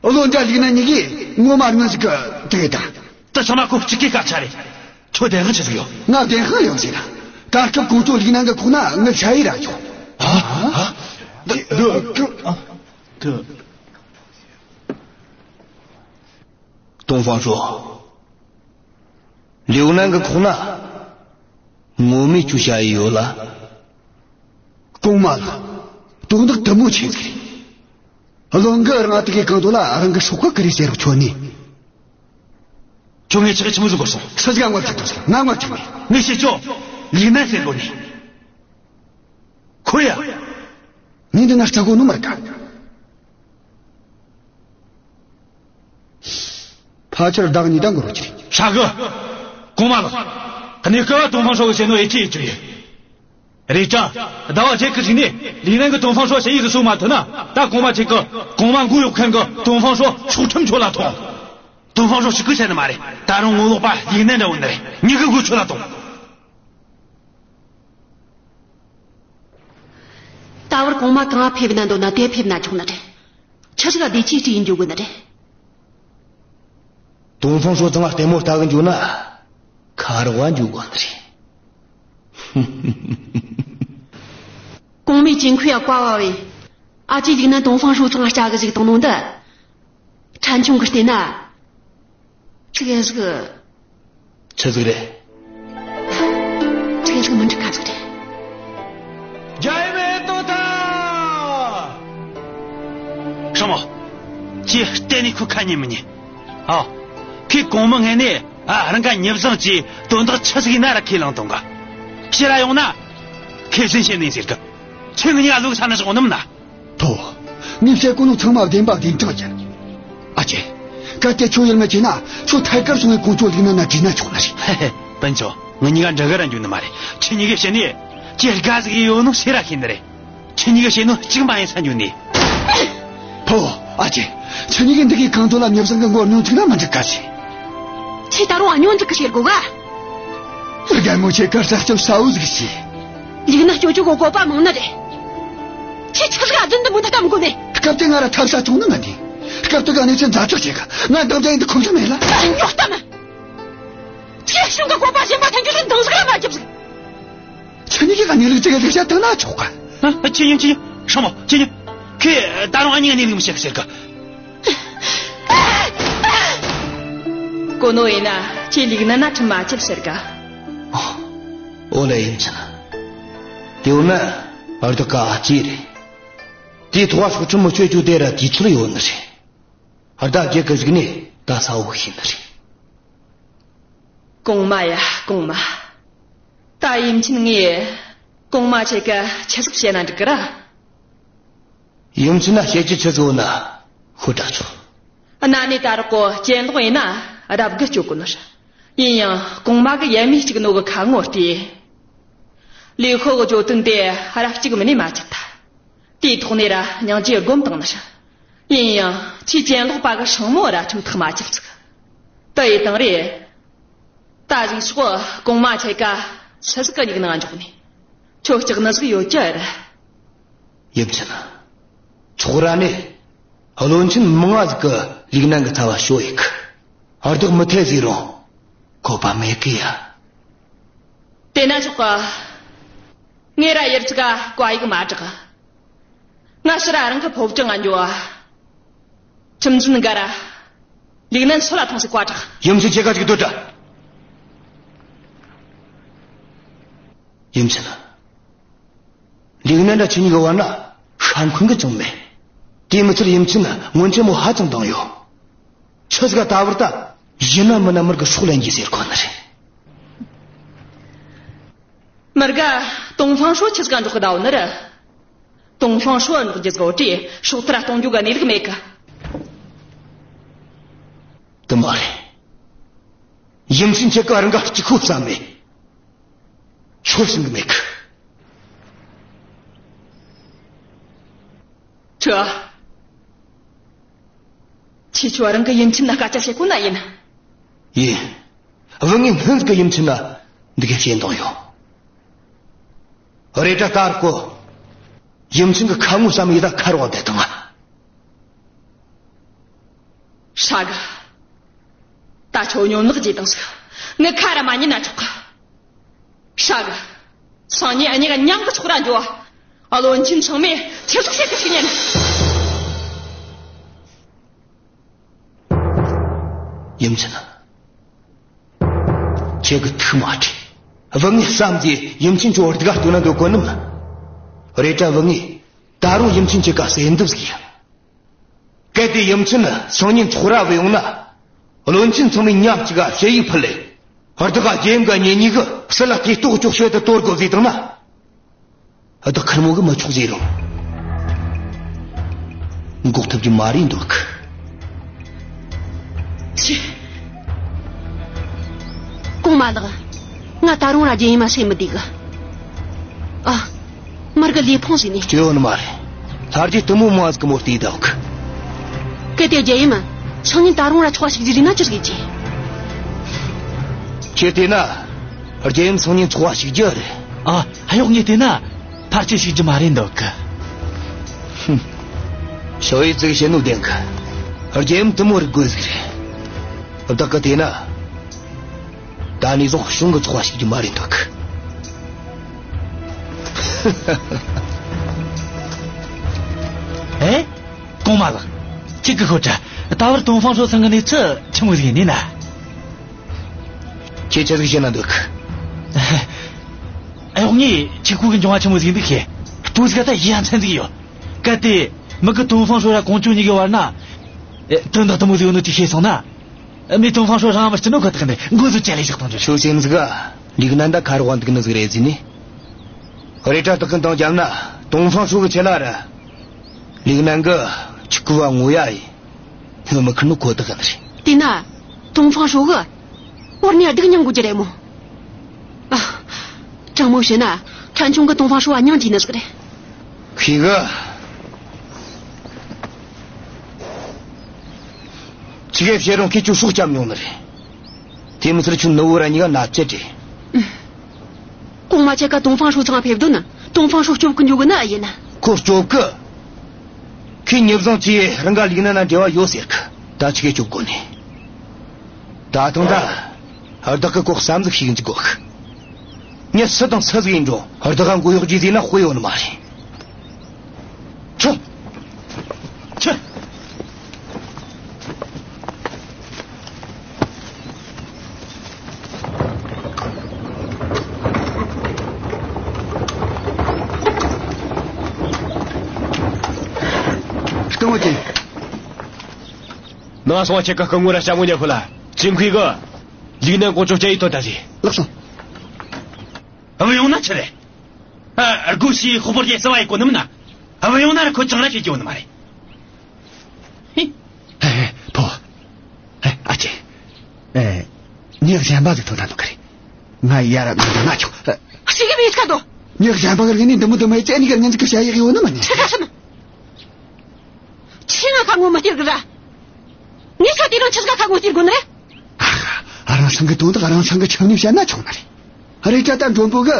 བློན་ར་ལིའུ་ནན་གཉིས་ཀས་ངོ་མ་རང་ཟིག་གི་དེ་ད། དུ་ཚང་མ་ཁོ་གཅིག་གི་སྐད་ཆ་རེད། ཁྱོད་བདེན་དཔང་ཆི་ཟིག་ཡོད། ང་བདེན་དཔང་ཡོད་ཟེར་ན། ད་སྐབས་གོང་ཚོ་ལིའུ་ནན་གི་ཁོག་ན་ངའི་ཞ་ཡི་ར་ཡོད། ཨ། ཨ། དུ། དུ། དུ། ཏོང་ཧྥང་ཧྲོ། ལིའུ་ནན་གི་ཁོག་ན་ངོ་མས་ཁྱོའི་ཞ་ཡི་ཡོད་ལ། གོང་མ་ལགས། དོན་དག་དུ་མོ་ཆེ་ཟིག་རེད། བློན་གིས་རང་དེ་གའི་གང་དུ་ལ་རང་གི་སྲོག་གི་ཀི་རེ་ཟེར་རོགས་ཁྱོད་ནི། ཁྱོད་ངས་ཆི་གི་ཆི་མོ་ཟིག་གོ་སོང་། ཆི་ཟིག་ང་ངོ་ཐུག་ཐུག་ཟིག་ང་ངོ་ཐུག་མེད། ངས་བཤད་ཆོག་ལིག་ནན་ཟེར་གོ་ནི། ཁོ་ཡ། ངས་འདི་ན་རྩ་གོ་ནོ་མ་རེད་ཀ། ཕལ་ཆེར་ཟླ་གཉིས་ད་འགོར་རྒྱུ་རེད། ཧྲ་གི། གོང་མ་ལགས། གནས་སྐབས་ཏོང་ཧྥང་ཧྲོ་གི་བཤད་ནོ་ཨེ་ཅི་ཨེ་ཅི་ཡིན། རེད་ཀྱང་། ཟླ་བ་བརྒྱད་ཀྱི་རྗེས་ནས་ལིག་ནན་གྱི་ཏོང་ཧྥང་ཧྲོ་ཞ་ཡིས་སུ་གསོ་མ་ཐུབ་ན། ད་གོང་མ་ཁྱེད་ཀྱི་གོང་མ་མགོ་གཡོག་མཁན་གྱི་ཏོང་ཧྥང་ཧྲོ་སྲོག་ཁྲིམས་ཁྲོད་ལ་ཐོངས། ཏོང་ཧྥང་ཧྲོ་ཞིག་གིས་བཤད་ནི་མ་རེད། ད་རུང་ངོ་ལོག་པ་ལིག་ནན་འདྲ་བོ་ནི་རེད། མྱི་གི་མགོ་ཁྲོད་ལ་ཐོངས། ད་བར་གོང་མ་གང་ང་ཕེབས་ན་འདོད་ན་དེ་ཕེབས་ན་ཆོག་ནི་རེད། ཆི་ཟིག་ག་བདེ་སྐྱིད་སྐྱིད་ཡིན་འཇུག་གི་ནི་རེད། ཏོང་ཧྥང་ཧྲོ་ཚང་ང་ལྟད་མོ་ལྟ་གི་འཇུག་ན་ཁ་རོག་ག་འཇུག་གོ་ནི་རེད། གོང་མའི་ཅིང་ཁུ་ཡ་བཀའ་བ་བས། ཨ་ཅེ་ལིག་ནན་ཏོང་ཧྥང་ཧྲོ་ཚང་ང་སྐྱ་གི་ཟིག་བཏང་ནོ་འདི། ཕྲན་ཆུང་གི་བལྟས་ན། ཙི་གེ་ཟིག་ཆི་ཟིག་རེད། ཙི་གེ་ཟིག་མི་འགྲིག་ཁ་ཟིག་རེད། རྒྱལ་བའི་དོ་ཐ། ཧྲ་མོ། ཁྱེད་གཏན་ནས་ཁོའི་ཁ་ཉན་མི་ཉན། ཨ། ཁོས་གོང་མའི་སྔུན་ནས་ཨ་རང་ག་མྱི་བཟང་གི་དོན་དག་ཆི་ཟིག་ཡིན་ན་ར་ཁས་བླངས་བཏང་ག་ཕྱིར་ར་ཡོང་ན། ཁས་ཟིན་བྱེད་ནི་ཟེར་གི། ཁྱེད་ངེད་གཉིས་ཀ་བློ་ཚ་ན་ཞོག་ནམ་ན། ཕོ། ངས་བཤད་གོ་ནོ་ཚང་མ་བདེན་པ་བདེན་དྲང་ཡིན། ཨ་ཅེ། གལ་ཏེ་ཁྱོད་ཡུལ་ངེས་ཀྱི་ན་ཁྱོད་ཐད་ཀར་སོང་བའི་ཀོང་ཇོ་ལིག་ནན་ན་དྲིས་ན་ཆོག་ནི་རེད། ཧེ་ཧེ། སྤུན་ཆུང་། ངེད་གཉིས་ཀ་འདྲ་གི་ར་འཇུག་ནི་མ་རེད། ཁྱེད་གཉིས་ཀས་བཤད་ནི། ཁྱེད་དགའ་ཟིག་ཡོད་ནོ་ཤེས་ར་ཤེས་ནི་རེད། ཁྱེད་གཉིས་ཀས་བཤད་ནོ་གཅིག་མ་ཡིན་ས་འཇུག་ནི། ཕོ། ཨ་ཅེ། ཁྱེད་གཉིས་ཀས་འདི་གའི་གང་དོན་ལ་མྱི་བཟང་གི་མགོ་སྙོན་འཛུགས་ན་མི་འགྲིག་ག་ཟེ། ཁྱེད་ད་རུང་སྙོན་འཛུགས་གི་བཤད་དགོ་ག་རྒན་མོ་ཁྱེད་ཀ་ལྕགས་ཀྱང་ས་འུ་ཟིག་བྱས། ལིག་ནན་སྐྱོ་སྐྱོ་གོ་བཀོད་པ་མང་ནི་རེད། ཁྱེད་ཆི་ཟིག་ཨ་བདུན་འདི་མོ་ད་ལྟ་མི་དགོ་ནི། སྐབས་དེ་ང་ར་ཐབས་ས་བྱུང་ནི་ང་འདི། སྐབས་དེ་ག་གནས་ཚུལ་ཛ་དྲག་བྱེད་ག་ང་འདང་ད་ཡིན་འདི་ཁོམ་ས་མེད་ལ། ཨ། ཉོག་གཏམ། ཁྱེད་གཞུང་གི་བཀོད་པ་གཞན་པ་ཐན་རྒྱུ་ལ་འདང་ཟིག་ལ་མ་རྒྱབ་ཟིག་ཁྱེད་གཉིས་ཀྱིས་ག་གནས་ལུགས་ཅིག་གི་ལུགས་བཤད་བཏང་ན་ཆོག་ག་ཨ། ཁྱེད་གཉིས། ཁྱེད་གཉིས། ཧྲ་མོ། ཁྱེད་གཉིས། ཁོས་ད་རུང་ཨ་ཉིས་གནས་ལུགས་མི་བཤད་ཟེར་ག་གོ་ནོ་ཡིན་ན་ཁྱེད་ལིག་ནན་ན་ཁྲིམས་མ་བཅད་ཟེར་ག་ཨོ་ལེ་ཡུམ་ཆེན། དེ་བོ་ན་བར་དུ་ཀ་ཨ་ཅེ་རེད། དེའི་ཐོག་སྲོག་ཁྲིམས་མི་གཅོད་རྒྱུ་དེ་ར་དུས་ཚོད་ཡོད་ནི་རེད། ཨར་ད་རྒྱལ་གི་གཟིགས་ནས་ད་ས་བོ་ཤེས་ནི་རེད། གོང་མ་ཡ་གོང་མ། ད་ཡུམ་ཆེན་ངས་གོང་མ་ཁྱེད་ཀ་ཆི་ཟིག་བཤད་ན་འགྲིག་གི་ར། ཡུམ་ཆེན་ན་བཤད་རྒྱུ་ཆི་ཟིག་ཡོད་ན་ཤོད་དྲ་ཆོག་གནའ་ནས་ད་རག་གོ་གྱེན་ལོག་ཡིན་ན་རབ་དགའ་སྐྱོ་གོ་ནོ་ར། ཡིན་ཡང་གོང་མ་གི་ཡབ་མེས་གཅིག་ནོ་གི་ཁ་ངོ་བལྟས། ལི་ཤོ་གི་གྱོད་དོན་དེ་ར་གཅིག་མིན་ནས་མ་བཅད་ཐལ། དེའི་ཐོག་ནས་ར་སྙིང་རྗེ་སྒོམ་བཏང་ནི་ར། ཡིན་ཡང་ཁྱེད་གྱེན་ལོག་པ་གི་སྲིང་མོ་ར་ཁྲིམས་ཐག་མ་བཅད་ཟིག་དེ་ཡི་དང་རེད། ད་ཞིག་ཤོག་གོང་མ་ཁྱེད་ཀ་ཆི་ཟིག་གི་མྱིག་ནང་འཇོག་ནས། ཁྱོད་སྐྲག་ནི་ཟིག་ཡོད་ཀྱི་རེད། ཡུམ་ཆེན། ཚོགས་ར་ནས་བློན་ཆེན་མང་ང་ཟིག་གི་ལིག་ནན་གི་ཚབ་བ་ཤོ་ཡིག་བདག་མི་ཐེ་ཟིག་རུང་བཀོད་པ་མེད་གི་ཡ། དེ་ན་ཆོག་ག་ངས་ར་ཡར་ཅིག་ག་བཀའ་ཡིག་མ་བསྒྲགས། ང་ཕྱིར་ར་རང་གི་ཕོ་བྲང་ང་འགྱོ་བ། ཁྲིམས་འཛིན་འགའ་ར། ལིག་ནན་སོད་ལ་ཐོངས་ཟིག་བཀའ་བསྒྲགས། ཡུམ་ཆེན་ཁྱེད་ཀ་ཅིག་སྡོད་དྲ། ཡུམ་ཆེན། ལིག་ནན་དྲ་ཁྱེད་གཉིས་ཀྱི་བར་ན་ཤ་འཁོན་གི་ཅང་མེད། དེ་མི་ཚད་ཡུམ་ཆེན་སྔོན་ཆད་མོ་ཧ་ཅང་དང་ཡོད། ཆི་ཟིག་ག་ད་བར་ད་ཡིན་ན་མིན་ན་མུར་གི་སྲོག་ལེན་རྒྱུ་ཟེར་གོ་ནི་རེད། མུར་ག་ཏོང་ཧྥང་ཧྲོ་ཆི་ཟིག་ག་འགྲོགས་གི་ད་ཡོད་ནི་རེད། ཏོང་ཧྥང་ཧྲོ་འགྲོགས་རྒྱུ་ཟིག་ཡོད་དྲ་སྲོག་ཐར་གཏོང་རྒྱུ་ག་གནས་ལུགས་མེད་གི་དེ་མ་རེད། ཡུམ་ཆེན་ཁྱེད་ཀ་རང་ག་གཅིག་ཁུ་བསམ་མེད། ཆོར་སེང་གི་མེད་གི་ཁྱོད། ཁྱེད་ཆོ་རང་གི་ཡུམ་ཆེན་ན་སྐད་ཆ་བཤད་གོ་ན་ཡིན། ཡིན། བུ་ངའི་སྔོན་གི་ཡུམ་ཆེན་ན་འདི་གའི་ཞེན་དང་ཡོད། རེད་དྲ་ད་རག་གོ་ཡུམ་ཆེན་གི་ཁ་ངོ་བསམ་ཡི་ད་ཁ་རོག་བསྡད་དང་ང་། ཧྲ་གི། ད་ཁྱོད་སྙོམས་ལག་རྒྱས་དང་ཟིག་ངའི་ཁ་ར་མ་ཉན་ན་ཆོག་གི་ཧྲ་གི། སང་ཉིན་འུ་གཉིས་ཀ་མཉམ་གི་ཚོགས་ར་འགྱོ་བ། བློན་ཆེན་ཚང་མས་ཚེ་སྲོག་བཤད་གི་ཞིག་ཉན། ཡུམ་ཆེན། ཁྱེད་ཀྱི་ཐུགས་མ་ཁྲེལ། བུ་ངའི་བསམ་གྱིས་ཡུམ་ཆེན་ཁྱོད་སྡུག་ག་སྟོན་ན་འདོད་གོ་ནི་མིན། རེད་དྲ་བུ་ངས་ད་རུང་ཡུམ་ཆེན་ཁྱེད་ཀ་གསོས་འདེབས་ཟིག་ཡིན། གལ་ཏེ་ཡུམ་ཆེན་སང་ཉིན་ཚོགས་ར་བུད་ཡོང་ན། བློན་ཆེན་ཚང་མས་མཉམ་གཅིག་ག་ཞུ་ཡིག་ཕུལ་ལེ། བདག་ག་རྒྱལ་ཡུམ་ག་གཉེན་ཉེ་གི་སྲིད་ལ་ཐེ་གཏོགས་ཅོག་ཤོས་དེ་གཏོར་དགོས་ཟེར་བཏང་ན། བདག་ཁེར་མོ་གིས་མི་ཆོག་ཟེར་རུང་། འགོག་ཐུབ་རྒྱུ་མ་རེད་འདོད་གི། ཆི། གོང་མ་ལགས། ང་ད་རུང་ར་རྒྱལ་ཡུམ་མ་སེམས་མི་བདེ་གི། ཨ། མར་གི་ལུས་ཕུང་ཟིག་ནི། སྐྱོན་མ་རེད། ལྷ་རྗེ་གཏུམ་མོ་མོ་ཟིག་གི་མོ་བལྟས་བསྡད་གི། གལ་ཏེ་རྒྱལ་ཡུམ། སང་ཉིན་ད་རུང་ར་ཆོག་པ་ཞིག་རྒྱུ་རེད་ན་ཅི་ཟིག་གི། ཁྱེད་བལྟས་ན། རྒྱལ་ཡུམ་སང་ཉིན་ཚོགས་པ་ཞུགས་རྒྱུ་རེད། ཨ། གཡོག་ངས་བལྟས་ན། ཕལ་ཆེར་ཞུགས་རྒྱུ་མ་རེད་འདོད་གི། ཧུམ། ཞོ་ཡི་ཙིག་བཤད་ནོ་བདེན་གི། རྒྱལ་ཡུམ་གཏུམ་མོ་རིག་དགོས་ཟིག་རེད། བདག་གིས་བལྟས་ན། ད་ནས་བཟུང་གཞུང་གི་ཚོགས་པ་ཞུགས་རྒྱུ་མ་རེད་འདོད་གི། ཨེ། གོང་མ་ལགས། ཁྱེད་ཀྱིས་ཤོད་དྲ། ད་བར་ཏོང་ཧྥང་ཧྲོ་ཚང་གི་གནས་ཚུལ་ཆི་མོ་ཟིག་ཡིན་ནི་ན། ཁྱེད་ཆི་ཟིག་བཤད་ན་འདོད་གི། ཨ། གཡོག་ངས་ཁྱེད་ཁུ་གི་འབྱུང་བ་ཆི་མོ་ཟིག་ཡིན་འདུག་ཤེས། ལྟོས་ཟིག་ག་ད་ཡིད་ཡ་མཚན་ཟིག་ཡོད། གལ་ཏེ་མི་གི་ཏོང་ཧྥང་ཧྲོ་ར་ཀོང་ཇོ་གཉིས་ཀྱི་བར་ན། ཨེ། དོན་དག་དེ་མོ་ཟིག་ཡོད་ནོ་ཅིག་ཤེས་སོང་ན། མི་ཏོང་ཧྥང་ཧྲོ་རང་མི་སྐྱིད་ནོ་ཁོ་ཐག་ནས་མགོ་ཟུག་ཅལ་ལེ་བཞག་བཏང་རྒྱུ། ཁྱོད་སེམས་ཟིག་ག་ལིག་ནན་ད་ཁ་རོག་འདུག་ནི་ཟིག་རེད་ཟེར་ནི། རེད་དྲ་བདག་གི་འདང་བརྒྱབ་ན་ཏོང་ཧྥང་ཧྲོ་གི་ཆེད་ལ་ར། ལིག་ནན་གི་ཆི་ཀུ་བ་ངོ་ཡ་ཡིན། ངི་མི་ཁུར་ནོ་ཁོ་ཐག་ནི་རེད། དེ་ན། ཏོང་ཧྥང་ཧྲོ་གི། བར་ནས་སྡུག་མྱངས་དགོས་རྒྱུ་རེད་མོ། ཨ། དྲང་མོ་བཤད་ན། ཕྲན་ཆུང་གི་ཏོང་ཧྥང་ཧྲོ་བ་མྱང་རྒྱུ་ནི་ཟིག་རེད། ཁྱེད་གི། ཆི་གེ་བཤད་རུང་ཁྱེད་ཆོ་སྲོག་སྐྱབས་མྱོང་ནི་རེད། དེ་མི་ཚད་ཁྱོད་ནུ་བོ་ར་གཉིས་ཀ་མནའ་བཅད་རེད། གོང་མ་ཁྱེད་ཀ་ཏོང་ཧྥང་ཧྲོ་ཚང་ཕེབས་དོན་ན། ཏོང་ཧྥང་ཧྲོ་སྐྱོབ་གི་འཇུག་གི་ན་ཨེ་ཡིན། ཁོ་སྐྱོབ་གི། ཁོས་ཉེ་བཟང་ཆི་རང་ག་ལིག་ནན་ན་འབྲེལ་བ་ཡོད་ཟེར་གི། ད་ཆི་གེ་སྐྱོབ་དགོས་ནི། ད་ཐེངས་ད། བདག་གིས་ཁོ་བསམ་གཞིག་ཞིག་འཇུག་དགོས་གི། མྱི་སུ་དང་སུ་ཟིག་ཡིན་རུང་བདག་ག་མགོ་གཡོག་རྒྱུ་ཟེར་ན་དཔེ་ཡོད་ནི་མ་རེད། ཁྱོད། ཁྱོད། སྐུ་ངོ་ཅན། ནང་སོང་བ་ཁྱེད་ཀ་སྐུ་ངོ་ར་ལྕམ་མོ་ཉེ་ཕུ་ལ་ཅིན་ཁུའི་གི་ལིག་ནན་ཀོང་ཇོ་སྐྱེལ་ཡི་ཐོན་ད་ཟེར། ལགས་སོ། ཨ། བུད་ཡོང་ན་ཆི་རེད། ཨ། སྒོ་ཕྱིའི་ཤོག་བུར་གྱི་བསུ་བ་ཡི་གོ་ནི་མིན་ན། ཨ། བུད་ཡོང་ན་ར་ཁོ་ཅང་ར་ཤེས་ཀྱི་ཡོད་ནི་མ་རེད། ཧི། ཨེ། ཕོ། ཨེ། ཨ་ཅེ། ཨེ། མྱི་གཞན་པ་ཟིག་ཐོན་ཐལ་འདུག་གི་རེད། ང་ཡར་མི་འགྲོ་ན་ཆོག་ཨ། ཞིག་གི་མི་ཡིས་ཁ་དོ། མྱི་གཞན་པ་གི་རིགས་ནི་འདི་མོ་འདི་མོ་ཡི་ཅེ་ནི་གི་ཉིན་ཟིག་གི་བྱ་ཡི་ཡོད་ནི་མ་ནི། ཆི་ཁ་སམ། ཆི་ང་ཁ་ངོ་མི་སྟེར་གི་ར། ངས་ཁ་དེ་རིང་ཆི་ཟིག་ཁ་ངོ་སྟེར་དགོས་ནི་རེད། ཨ་ཧ། རང་སང་གི་དོན་དག་རང་སང་གི་ཆང་ནས་བཤད་ན་ཆོག་ནི་རེད། རེད་དྲ་ད་མགྲོན་པོ་གི།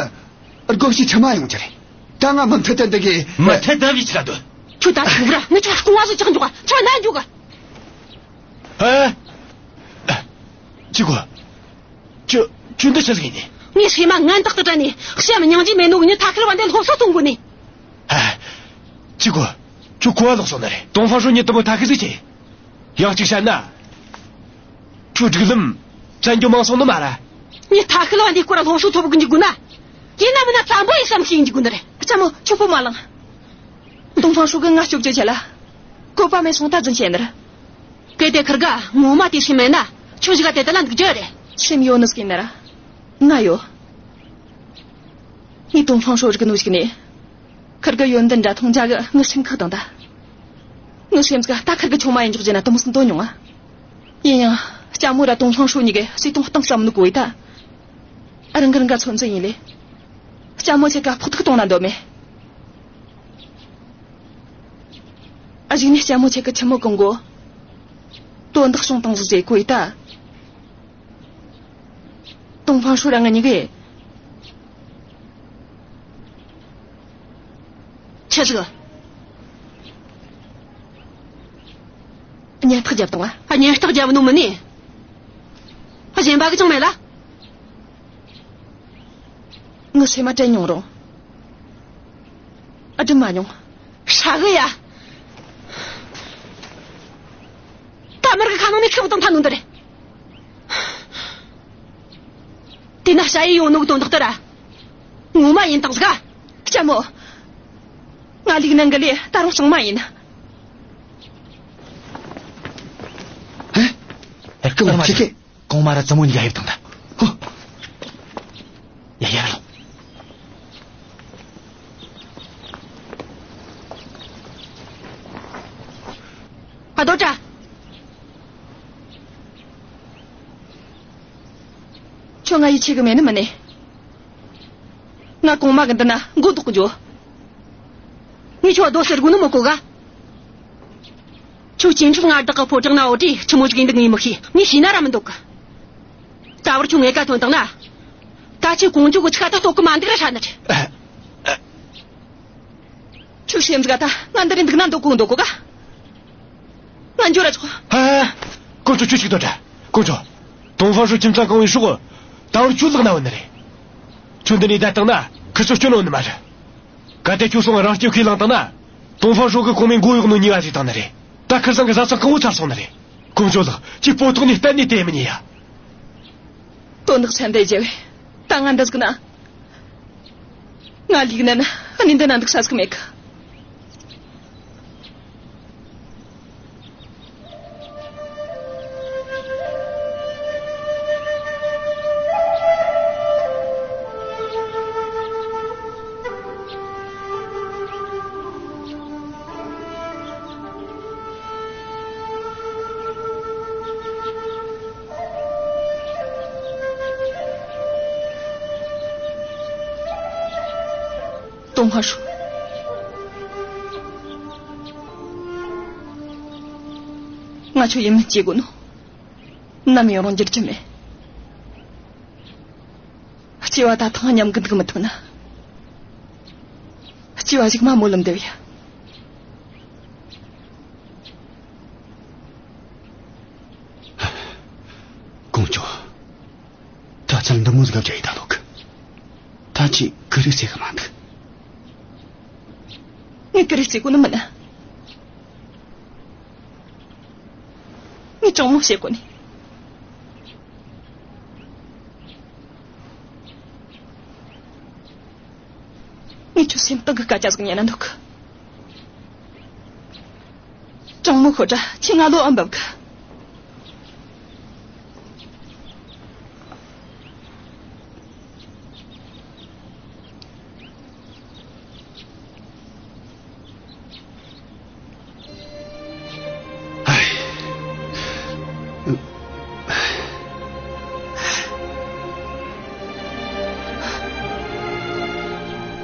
སྒོ་ཕྱི་ཆི་མ་ཡོང་རྒྱུ་རེད། ད་ང་མུ་མཐུད་དུ་འདི་གི། མུ་མཐུད་དུ་བི་ཆི་ག་དོ། ཁྱོད་ད་ཐུག་ར། ངས་ཁྱོད་རྐང་བ་ཟིག་ཆག་འཇོག་ག་ཁྱོད་ན་འཇུག་ག་ཨ། ཅི་གོ། ཁྱོད། ཁྱོད་འདི་ཆི་ཟིག་ཡིན་ནི། ངས་ཧྲེ་མ་ངན་རྟག་ཏུ་དྲན་ནས་བྱམས་སྙིང་རྗེ་མེད་ནོ་གི་མྱི་ཐ་ཁེར་བ་འདི་སློབ་གསོ་གཏོང་དགོས་ནི། ཨ། ཅི་གོ། ཁྱོད་གོ་བ་ལོག་སོང་ནི་རེད། ཏོང་ཧྥང་ཧྲོ་མྱི་དེ་མོ་ཐ་ཁེ་ཟིག་ཆེ། ཡང་གཅིག་བཤད་ན། ཁྱོད་སྒྲིག་ལམ་བཙན་རྒྱོ་མང་སོང་ནི་མ་ར། ངས་ཐ་ཁེལ་བ་འདི་སྐོར་ལ་སློབ་གསོ་ཐོབ་གི་འཇུག་དགོས་ན། ཡིན་ན་མིན་ན་བཙན་པོ་ཡིས་བསམ་ཤེས་འཇུག་དགོས་ནི་རེད། ལྕམ་མོ་ཁྱོད་སྤོ་མ་ལངས། ཏོང་ཧྥང་ཧྲོ་གིས་ང་སྐྱོབ་རྒྱུ་བྱེད་ལ། བཀོད་པ་མེད་སོང་ད་རྫུན་བཤད་ནི་རེད། གལ་ཏེ་ཁིར་ག་ངོ་མ་དེ་སེམས་མེད་ན་ཁྱོད་ཞིག་ག་དེ་ལྟ་ལ་འདུག་རྒྱུ་རེད། སེམས་ཡོད་ནི་ཟིག་ཡིན་ན་ར། ང་ཡོད། ངས་ཏོང་ཧྥང་ཧྲོ་རིག་ནོ་ཞིག་ནས། ཁིར་གི་ཡོན་ཏན་འདྲ་མཐོང་རྒྱུ་གི་ངའི་སེམས་ཁུག་བཏང་ད། ངའི་སེམས་གི་ད་ཁིར་གི་ཆུང་མ་ཡིན་འཇོག་རྒྱུ་ན་དེ་མོ་སུན་དོན་ཉུང་ང་། ཡིན་ཡང་ལྕམ་མོ་ར་ཏོང་ཧྥང་ཧྲོ་གཉིས་གི་བརྩེ་དུང་གཏིང་ཟབ་ནོ་གོ་ཡི་ད། རང་གི་རང་ག་ཚོད་འཛིན་ཡིན་ལེ། ལྕམ་མོ་ཁྱེད་ག་ཕོག་ཐུག་གཏོང་ན་འདོད་མེད། ཨ་གཞུག་ནས་ལྕམ་མོ་ཁྱེད་གི་ཆི་མོ་གང་གོ། དོན་དག་བྱུང་བཏང་ཟིག་ཟེར་གོ་ཡི་ད། ཏོང་ཧྥང་ཧྲོ་ར་ང་གཉིས་གི། ཆི་ཟིག་སྙན་ཐག་བརྒྱབ་བཏང་ང་། སྙན་ཐག་བརྒྱབ་ནོ་མིན་ནི། གཞན་པ་གི་ཅང་མེད་ལ། ངའི་སེམས་མ་དྲན་མྱོང་རུང་། ཨ་དྲན་མ་མྱོང་། ཧྲ་གི་ཡ། ད་མར་གི་ཁ་ནང་ནས་ཁེབས་བཏང་ཐལ་ནོ་འདི་རེད། དེ་ན་ཞ་ཡི་ཡོང་ནོ་གི་དོན་དག་དེ་ར། ངོ་མ་ཡིན་དང་ཟིག་ལྕམ་མོ། ང་ལིག་ནན་གི་ལས་ད་རུང་གཙང་མ་ཡིན། ཨེ། ཨོ། ཁྱེད་ཀྱིས། གོང་མ་ར་བཙུན་མོ་གཉིས་ཀ་ཡིབ་བཏང་ད། ཧོ། ཡ་ཡ་ལོ། ཨ་རྡོ་བཀྲ། ཁྱོད་ང་ཡིད་ཆེས་གི་མེད་ནི་མིན་ནི། ང་གོང་མ་གི་འདི་ན་མགོ་འདོགས་གི་འཇོག། ངས་ཁྱོད་རྡོ་ཟེར་དགོས་ནི་མི་གོ་ག། ཁྱོད་སྐྱེས་འཕྲལ་ང་བདག་གི་ཕོ་བྲང་ན་འོ་དེ་ཆི་མོ་ཟིག་ཡིན་འདུག་ངས་མི་ཤེས། ངས་ཤེས་ན་ར་མི་འདོད་གི། ད་བར་ཁྱོད་ངེད་ཀ་ཐོན་བཏང་ན། ད་ཁྱོད་ཀོང་ཇོ་གི་ཆི་ཁ་ད་གཏོགས་གི་མ་འདུག་ར་ཧྲ་ནི་རེད། ཁྱོད་སེམས་ཟིག་ད་ང་འདི་རིང་འདུག་ན་འདོད་གོ་འདོད་གོ་ག། ང་འགྱོ་ར་ཆོག། ཧ། ཀོང་ཇོ། ཁྱོད་ཅིག་སྡོད་དྲ། ཀོང་ཇོ། ཏོང་ཧྥང་ཧྲོས་ཁྱིམ་ཚང་གང་བོའི་སྲོག་ད་བར་ཁྱོད་ལག་ན་ཡོད་ནི་རེད། ཁྱོད་འདི་ནས་བསྡད་བཏང་ན་ཁི་ཚོ་སྐྱོན་ཡོང་ནི་མ་རེད། གལ་ཏེ་ཁྱོད་སོང་རང་སྐྱོབ་ཁས་བླངས་བཏང་ན། ཏོང་ཧྥང་ཧྲོས་གི་གོང་མའི་མགོ་གཡོག་ནོ་ཉེས་པ་ཟིག་བཏང་ནི་རེད། ད་ཁིར་ཚང་གི་བཟའ་ཚང་གང་བོ་ཚར་སོང་ནི་རེད། ཀོང་ཇོ་ལགས། ཁྱོད་སྤོ་ཐོག་ནས་གཏན་ནས་དེ་མི་ཉན་ཡ། དོན་དག་ཆེན་འདི་རྒྱལ་བས། ད་ང་འདི་ཟིག་ན། ང་ལུས་ན་ན་ནི་འདི་ན་འདུག་ས་ཟིག་མེད་གི། ཏོང་ཧྥང་ཧྲོས། ང་ཁྱོད་ཡིད་སྨོན་སྐྱེ་དགོས་ནོ། ནམ་ཡིན་རུང་འགྱུར་རྒྱུ་མེད། སྐྱེ་བ་ད་ཐེངས་མཉམ་གི་འདུག་མི་ཐུབ་ན། སྐྱེ་བ་གཞུག་མ་སྨོན་ལམ་འདེབས་ཡ། ཀོང་ཇོ། ད་ཚར་འདི་མོ་ཟིག་ག་བྱ་ཡི་ད་ལོག་གི། ད་ཅི་ཀུ་རེ་ཟེར་གི་མ་འདུག། ངས་ཀུ་རེ་ཟེར་གོ་ནི་མིན་ན། ངས་དྲང་མོ་བཤད་གོ་ནི། ངས་ཁྱོད་སེམས་གཏིང་གི་སྐད་ཆ་ཟིག་ཉན་ན་འདོད་གི། དྲང་མོ་ཤོད་དྲ་ཁྱོས་ང་བློ་ཨེ་འབབ་གི།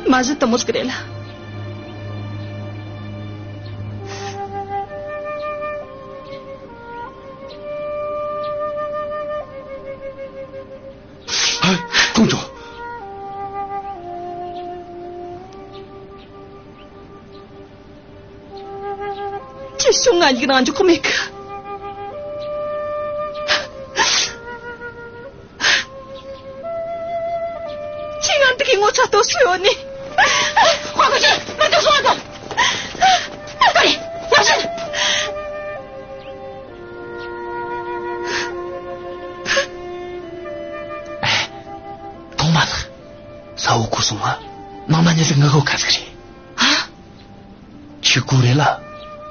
མ་གཞི་དེ་མོ་ཟིག་རེད་ལ། ཨ། ཀོང་ཇོ། ཁྱོས་ཤོག། ང་ཡིག་ནང་འཇོག་གི་མེད་གི། ཁྱོས་ང་འདི་གི་ངོ་ཚ་གཏོར་སྲོལ་ཡོད་ནི། ཁོ་ཁོ་ཁྱོད་མ་འདུག་སོང་ཨ། ད་རེ་ཡག་ཤིན། གོང་མ་ལགས། ས་འུ་ཁུ་སོང་ང་། ནང་ན་ཉི་ཟིག་ངུ་གོ་ཁ་ཟིག་རེད། ཨ། ཆི་གུ་རེ་ལ་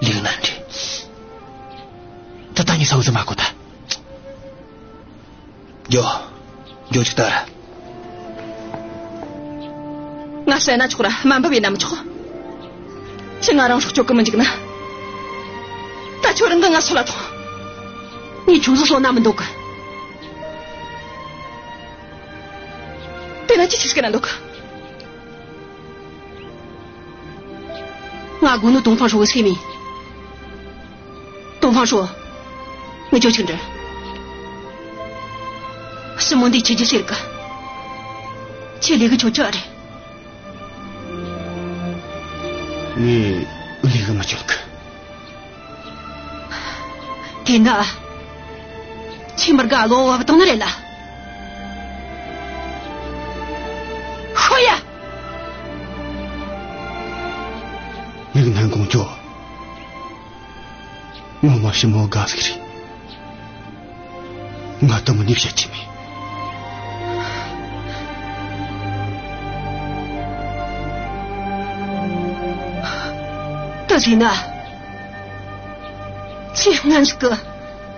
ལིག་ནན་རེད། ད་ད་ངས་ས་འུ་ཟིག་མ་གོ་ད། འགྱོ། འགྱོ་ཅིག་ལྟ་ར། ང་བསད་ན་ཆོག་ར་དམའ་འབེབས་ཡེད་ན་མི་ཆོག། ཁྱོས་ང་རང་སྲོག་གཅོད་གི་མི་འཇུག་ན། ད་ཁྱོད་རང་གིས་ང་གསོད་ལ་ཐོངས། ངས་ཁྱོད་ཟིག་གསོད་ན་མི་འདོད་གི། དེ་ན་ཅི་ཆི་ཟིག་ན་འདོད་གི། ང་དགོས་ནོ་ཏོང་ཧྥང་ཧྲོས་གི་སེམས་ཡིན། ཏོང་ཧྥང་ཧྲོས། ངས་ཁྱོད་ཅིག་འདྲི། ཞི་མོ་འདིས་ཆི་རྒྱུ་ཟེར་གི། ཁྱོས་ལས་གི་ཆོ་ཆི་རེད། ངས་ལས་གི་མི་ཆོད་གི། དེ་ན། ཁྱོས་མི་དགའ་བློ་བབ་བཏང་ནི་རེད་ལ། ཤོད་ཡ། ལིག་ནན་ཀོང་ཇོ། ངོ་མ་ཞི་མོ་དགའ་ཟིག་རེད། ང་དེ་མོ་ནས་བཤད་ཀྱི་མེད། ད་ཟིན་ན། ཁྱོས་སྔན་ཟིག་གི་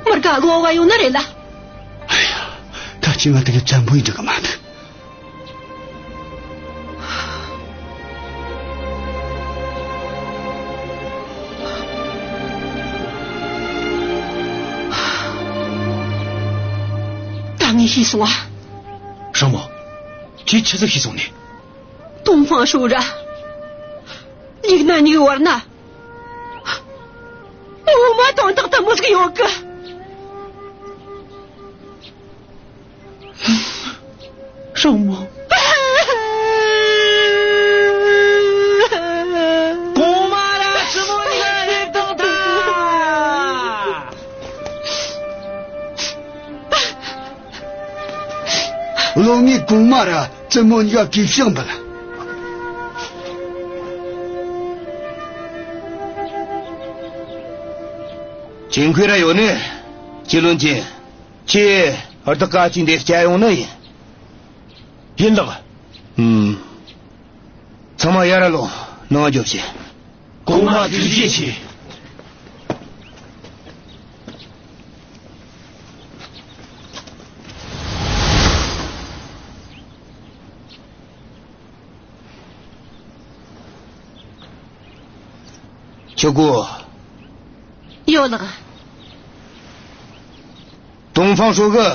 མི་དགའ་བློ་བབ་ཡོད་ནི་རེད་ལ། ཁྱེད་ང་དེ་ག་བཙན་པོ་ཡིན་འགྲིག་གི་མ་འདུག་ད་ངས་ཤེས་སོང་ཨ། ཧྲང་མོ། ཁྱེད་ཆི་ཟིག་ཤེས་སོང་ནི། ཏོང་ཧྥང་ཧྲོས་ར་ལིག་ནན་གཉིས་བར་ན་ངོ་མ་དོན་དག་དེ་མོ་ཟིག་ཡོད་གི། ཧྲང་མོ། གོང་མ་ར་བཙུན་མོ་གཉིས་ཀ་སླེབས་བཏང་ཐལ། བློན་ངས་གོང་མ་ར་བཙུན་མོ་གཉིས་ཀ་གུས་ཕྱག་འབུལ། ཅིན་ཁུའེ་ར་ཡོད་ནི། ཅི་བློན་ཆེན། ཁྱེད་བདག་གི་ཨ་ཅེ་འདིར་བསྐྱལ་ཡོང་ནི་ཡིན། ཡིན་ལགས། ཨུམ། ཚང་མ་ཡར་ར་ལོངས། ནང་ང་འཇོག་བྱེད། གོང་མ་ཐུགས་རྗེ་ཆེ། ཆི་གོ། ཡོད་ལགས། ཏོང་ཧྥང་ཧྲོས་གིས་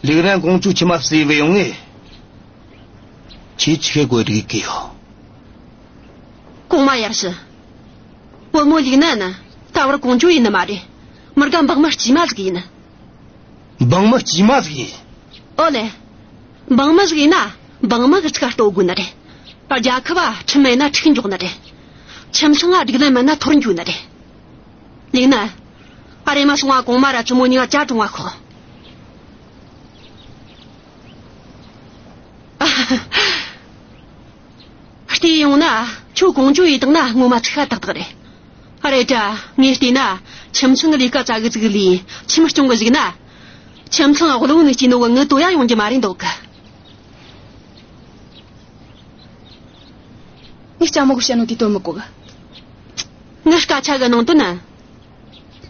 ལིག་ནན་ཀོང་ཇོ་ཁྱིམ་མ་བསུས་བུད་ཡོང་ངས། ཁྱེད་ཆི་གེ་གོ་སྒྲིག་གི་ཡོད། གོང་མ་ཡར་ཞུ། བུ་མོ་ལིག་ནན་ནི་ད་བར་ཀོང་ཇོ་ཡིན་ནི་མ་རེད། མི་དགེ་འབངས་མི་དཀྱུས་མ་ཟིག་ཡིན། འབངས་མི་དཀྱུས་མ་ཟིག་ཡིན། ཨོ་ལེ། འབངས་མི་ཟིག་ཡིན་ན་འབངས་མི་གི་ཚིག་ག་ལྟོས་དགོས་ནི་རེད། རྒྱལ་ཁབ་བ་ཁྲིམས་མེད་ན་འཁྲུག་འགྱོ་ནི་རེད། ཁྱིམ་ཚང་ང་སྒྲིག་ལམ་མེད་ན་འཐོར་འགྱོ་ནི་རེད། ལིག་ནན། ཨ་རེ་མ་སོང་ང་གོང་མ་ར་བཙུན་མོ་གཉིས་ཀ་ཇ་བྲུང་བ་ཤོག། བལྟས་ཡོང་ན་ཁྱོད་ཀོང་ཇོ་ཡིས་བཏང་ན་ངོ་མ་ཚིག་ཤ་ཏག་ཏག་རེད། ཨ་རེ་ད་ངས་བལྟས་ན་ཁྱིམ་ཚང་གི་ལས་ཀ་ཙག་གི་ཙིག་ལས་ཁྱིམ་སྐྱོང་གི་ཟིག་ན། ཁྱིམ་ཚང་དབུལ་བོ་ནས་སྐྱེས་ནོ་གི་ངའི་དོ་ཡ་ཡོང་རྒྱུ་མ་རེད་འདོད་གི། ངས་ལྕམ་མོ་གིས་བཤད་ནོ་དེ་དོན་མི་གོ་གི། ངའི་སྐད་ཆ་གི་ནང་དོན་ནི།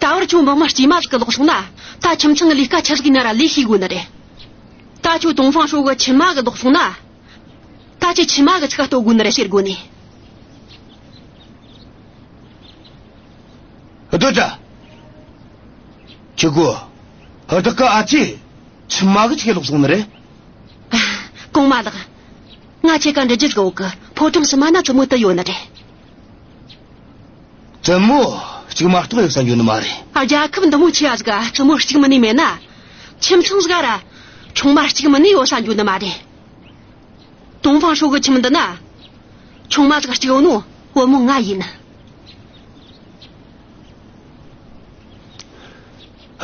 ད་བར་ཁྱོད་འབངས་མི་དཀྱུས་མ་ཟིག་གི་ལོག་སོང་ན། ད་ཁྱིམ་ཚང་གི་ལས་ཀ་ཆི་ཟིག་ཡིན་ན་ར་ལས་ཤེས་དགོས་ནི་རེད། ད་ཁྱོད་ཏོང་ཧྥང་ཧྲོས་གི་ཁྱིམ་མ་གི་ལོག་སོང་ན། ད་ཁྱེད་ཁྱིམ་མ་གི་ཚིག་ག་ལྟོས་དགོས་ནི་རེད། ཤེས་དགོས་ནི། ཨ་དོ་ད། ཁྱེད་གོ། བདག་གི་ཨ་ཅེ་ཁྱིམ་མ་གི་ཚིག་ག་ལོག་སོང་ནི་རེད། གོང་མ་ལགས། ང་ཁྱེད་ཀ་འདྲི་རྒྱུ་ཟིག་ཡོད་གི། ཕོ་བྲང་ཕྱི་མ་ན་བཙུན་མོ་དུ་ཡོད་ནི་རེད། བཙུན་མོ་གཅིག་མ་གཏོགས་ཡོད་ས་འཇོན་ནི་མ་རེད། རྒྱལ་ཁབ་འདི་མོ་ཆེ་བ་ཟིག་ག་བཙུན་མོ་གཅིག་མིན་ནི་མེད་ན། ཁྱིམ་ཚང་ཟིག་ག་ར་ཆུང་མ་གཅིག་མིན་ནི་ཡོད་ས་འཇོན་ནི་མ་རེད། ཏོང་ཧྥང་ཧྲོས་གི་ཁྱིམ་འདི་ན་ཆུང་མ་ཟིག་གཅིག་ཡོད་ནོ་བུ་མོ་ང་ཡིན།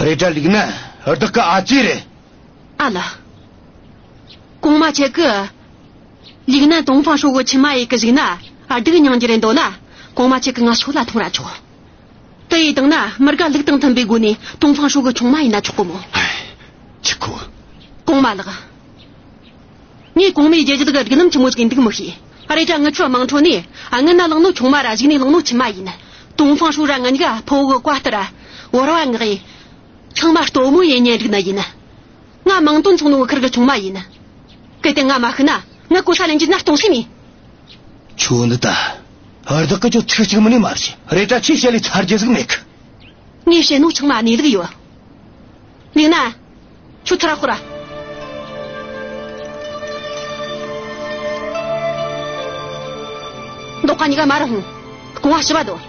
རེད་དྲ་ལིག་ནན་བདག་གི་ཨ་ཅེ་རེད། ཨ་ལ། གོང་མ་ཁྱེད་ཀྱིས་ལིག་ནན་ཏོང་ཧྥང་ཧྲོས་གི་ཁྱིམ་མ་ཡེད་གི་ཟིག་ན་སྡུག་མྱོང་རྒྱུ་རེད་འདོད་ན། གོང་མ་ཁྱེད་ཀྱིས་ང་སོད་ལ་ཐོངས་ར་ཆོག། དེ་ཡིས་བཏང་ན་མི་དགེ་ལུགས་དང་མཐུན་པའི་སྒོ་ནས་ཏོང་ཧྥང་ཧྲོས་གི་ཆུང་མ་ཡིན་ན་ཆོག་གི་མོ། ཧེ། ཆི་ཁོ། གོང་མ་ལགས། ངས་གོང་མའི་རྒྱལ་རྒྱུད་གི་སྒྲིག་ལམ་ཆི་མོ་ཟིག་ཡིན་འདུག་མི་ཤེས། ཨ་རེ་དྲ་ངི་ཆོ་དམངས་ཁྲོད་ནས་ཨ་ངི་ན་ལངས་ནོ་ཆུང་མ་ར་གཞུག་ནས་ལངས་ནོ་ཁྱིམ་མ་ཡིན། ཏོང་ཧྥང་ཧྲོས་ར་ང་གཉིས་ཀ་ཕོ་བོ་གི་བཀའ་ལྟར་ར་བོར་བ་ངག་ཡིན། ཚང་མ་སྟོན་མོ་ཡིན་ཉན་འགྲིག་ནི་ཡིན། ང་མིང་དོན་མཚུངས་ནོ་ཁུར་གི་ཆུང་མ་ཡིན། གལ་ཏེ་ང་མ་ཤི་ན་ངི་གོ་ས་ལེན་རྒྱུ་ན་སྟོང་སེམས་ཡིན། ཁྱོད་འདི་ད། བདག་གི་ཁྱོད་ཚིག་གཅིག་མིན་ནི་མ་རེད། རེད་དྲ་ཁྱོས་བཤད་ལས་ཚར་རྒྱུ་ཟིག་མེད་གི། ངས་བཤད་ནོ་ཚང་མ་གནས་ལུགས་ཡོད། ལིག་ནན། ཁྱོད་ཚུར་ར་ཤོག་ར། མདོག་ཁ་གཉིས་ཀ་མར་ར་ལྷུང་། རྐང་བ་ཕྱི་བ་སྡོད།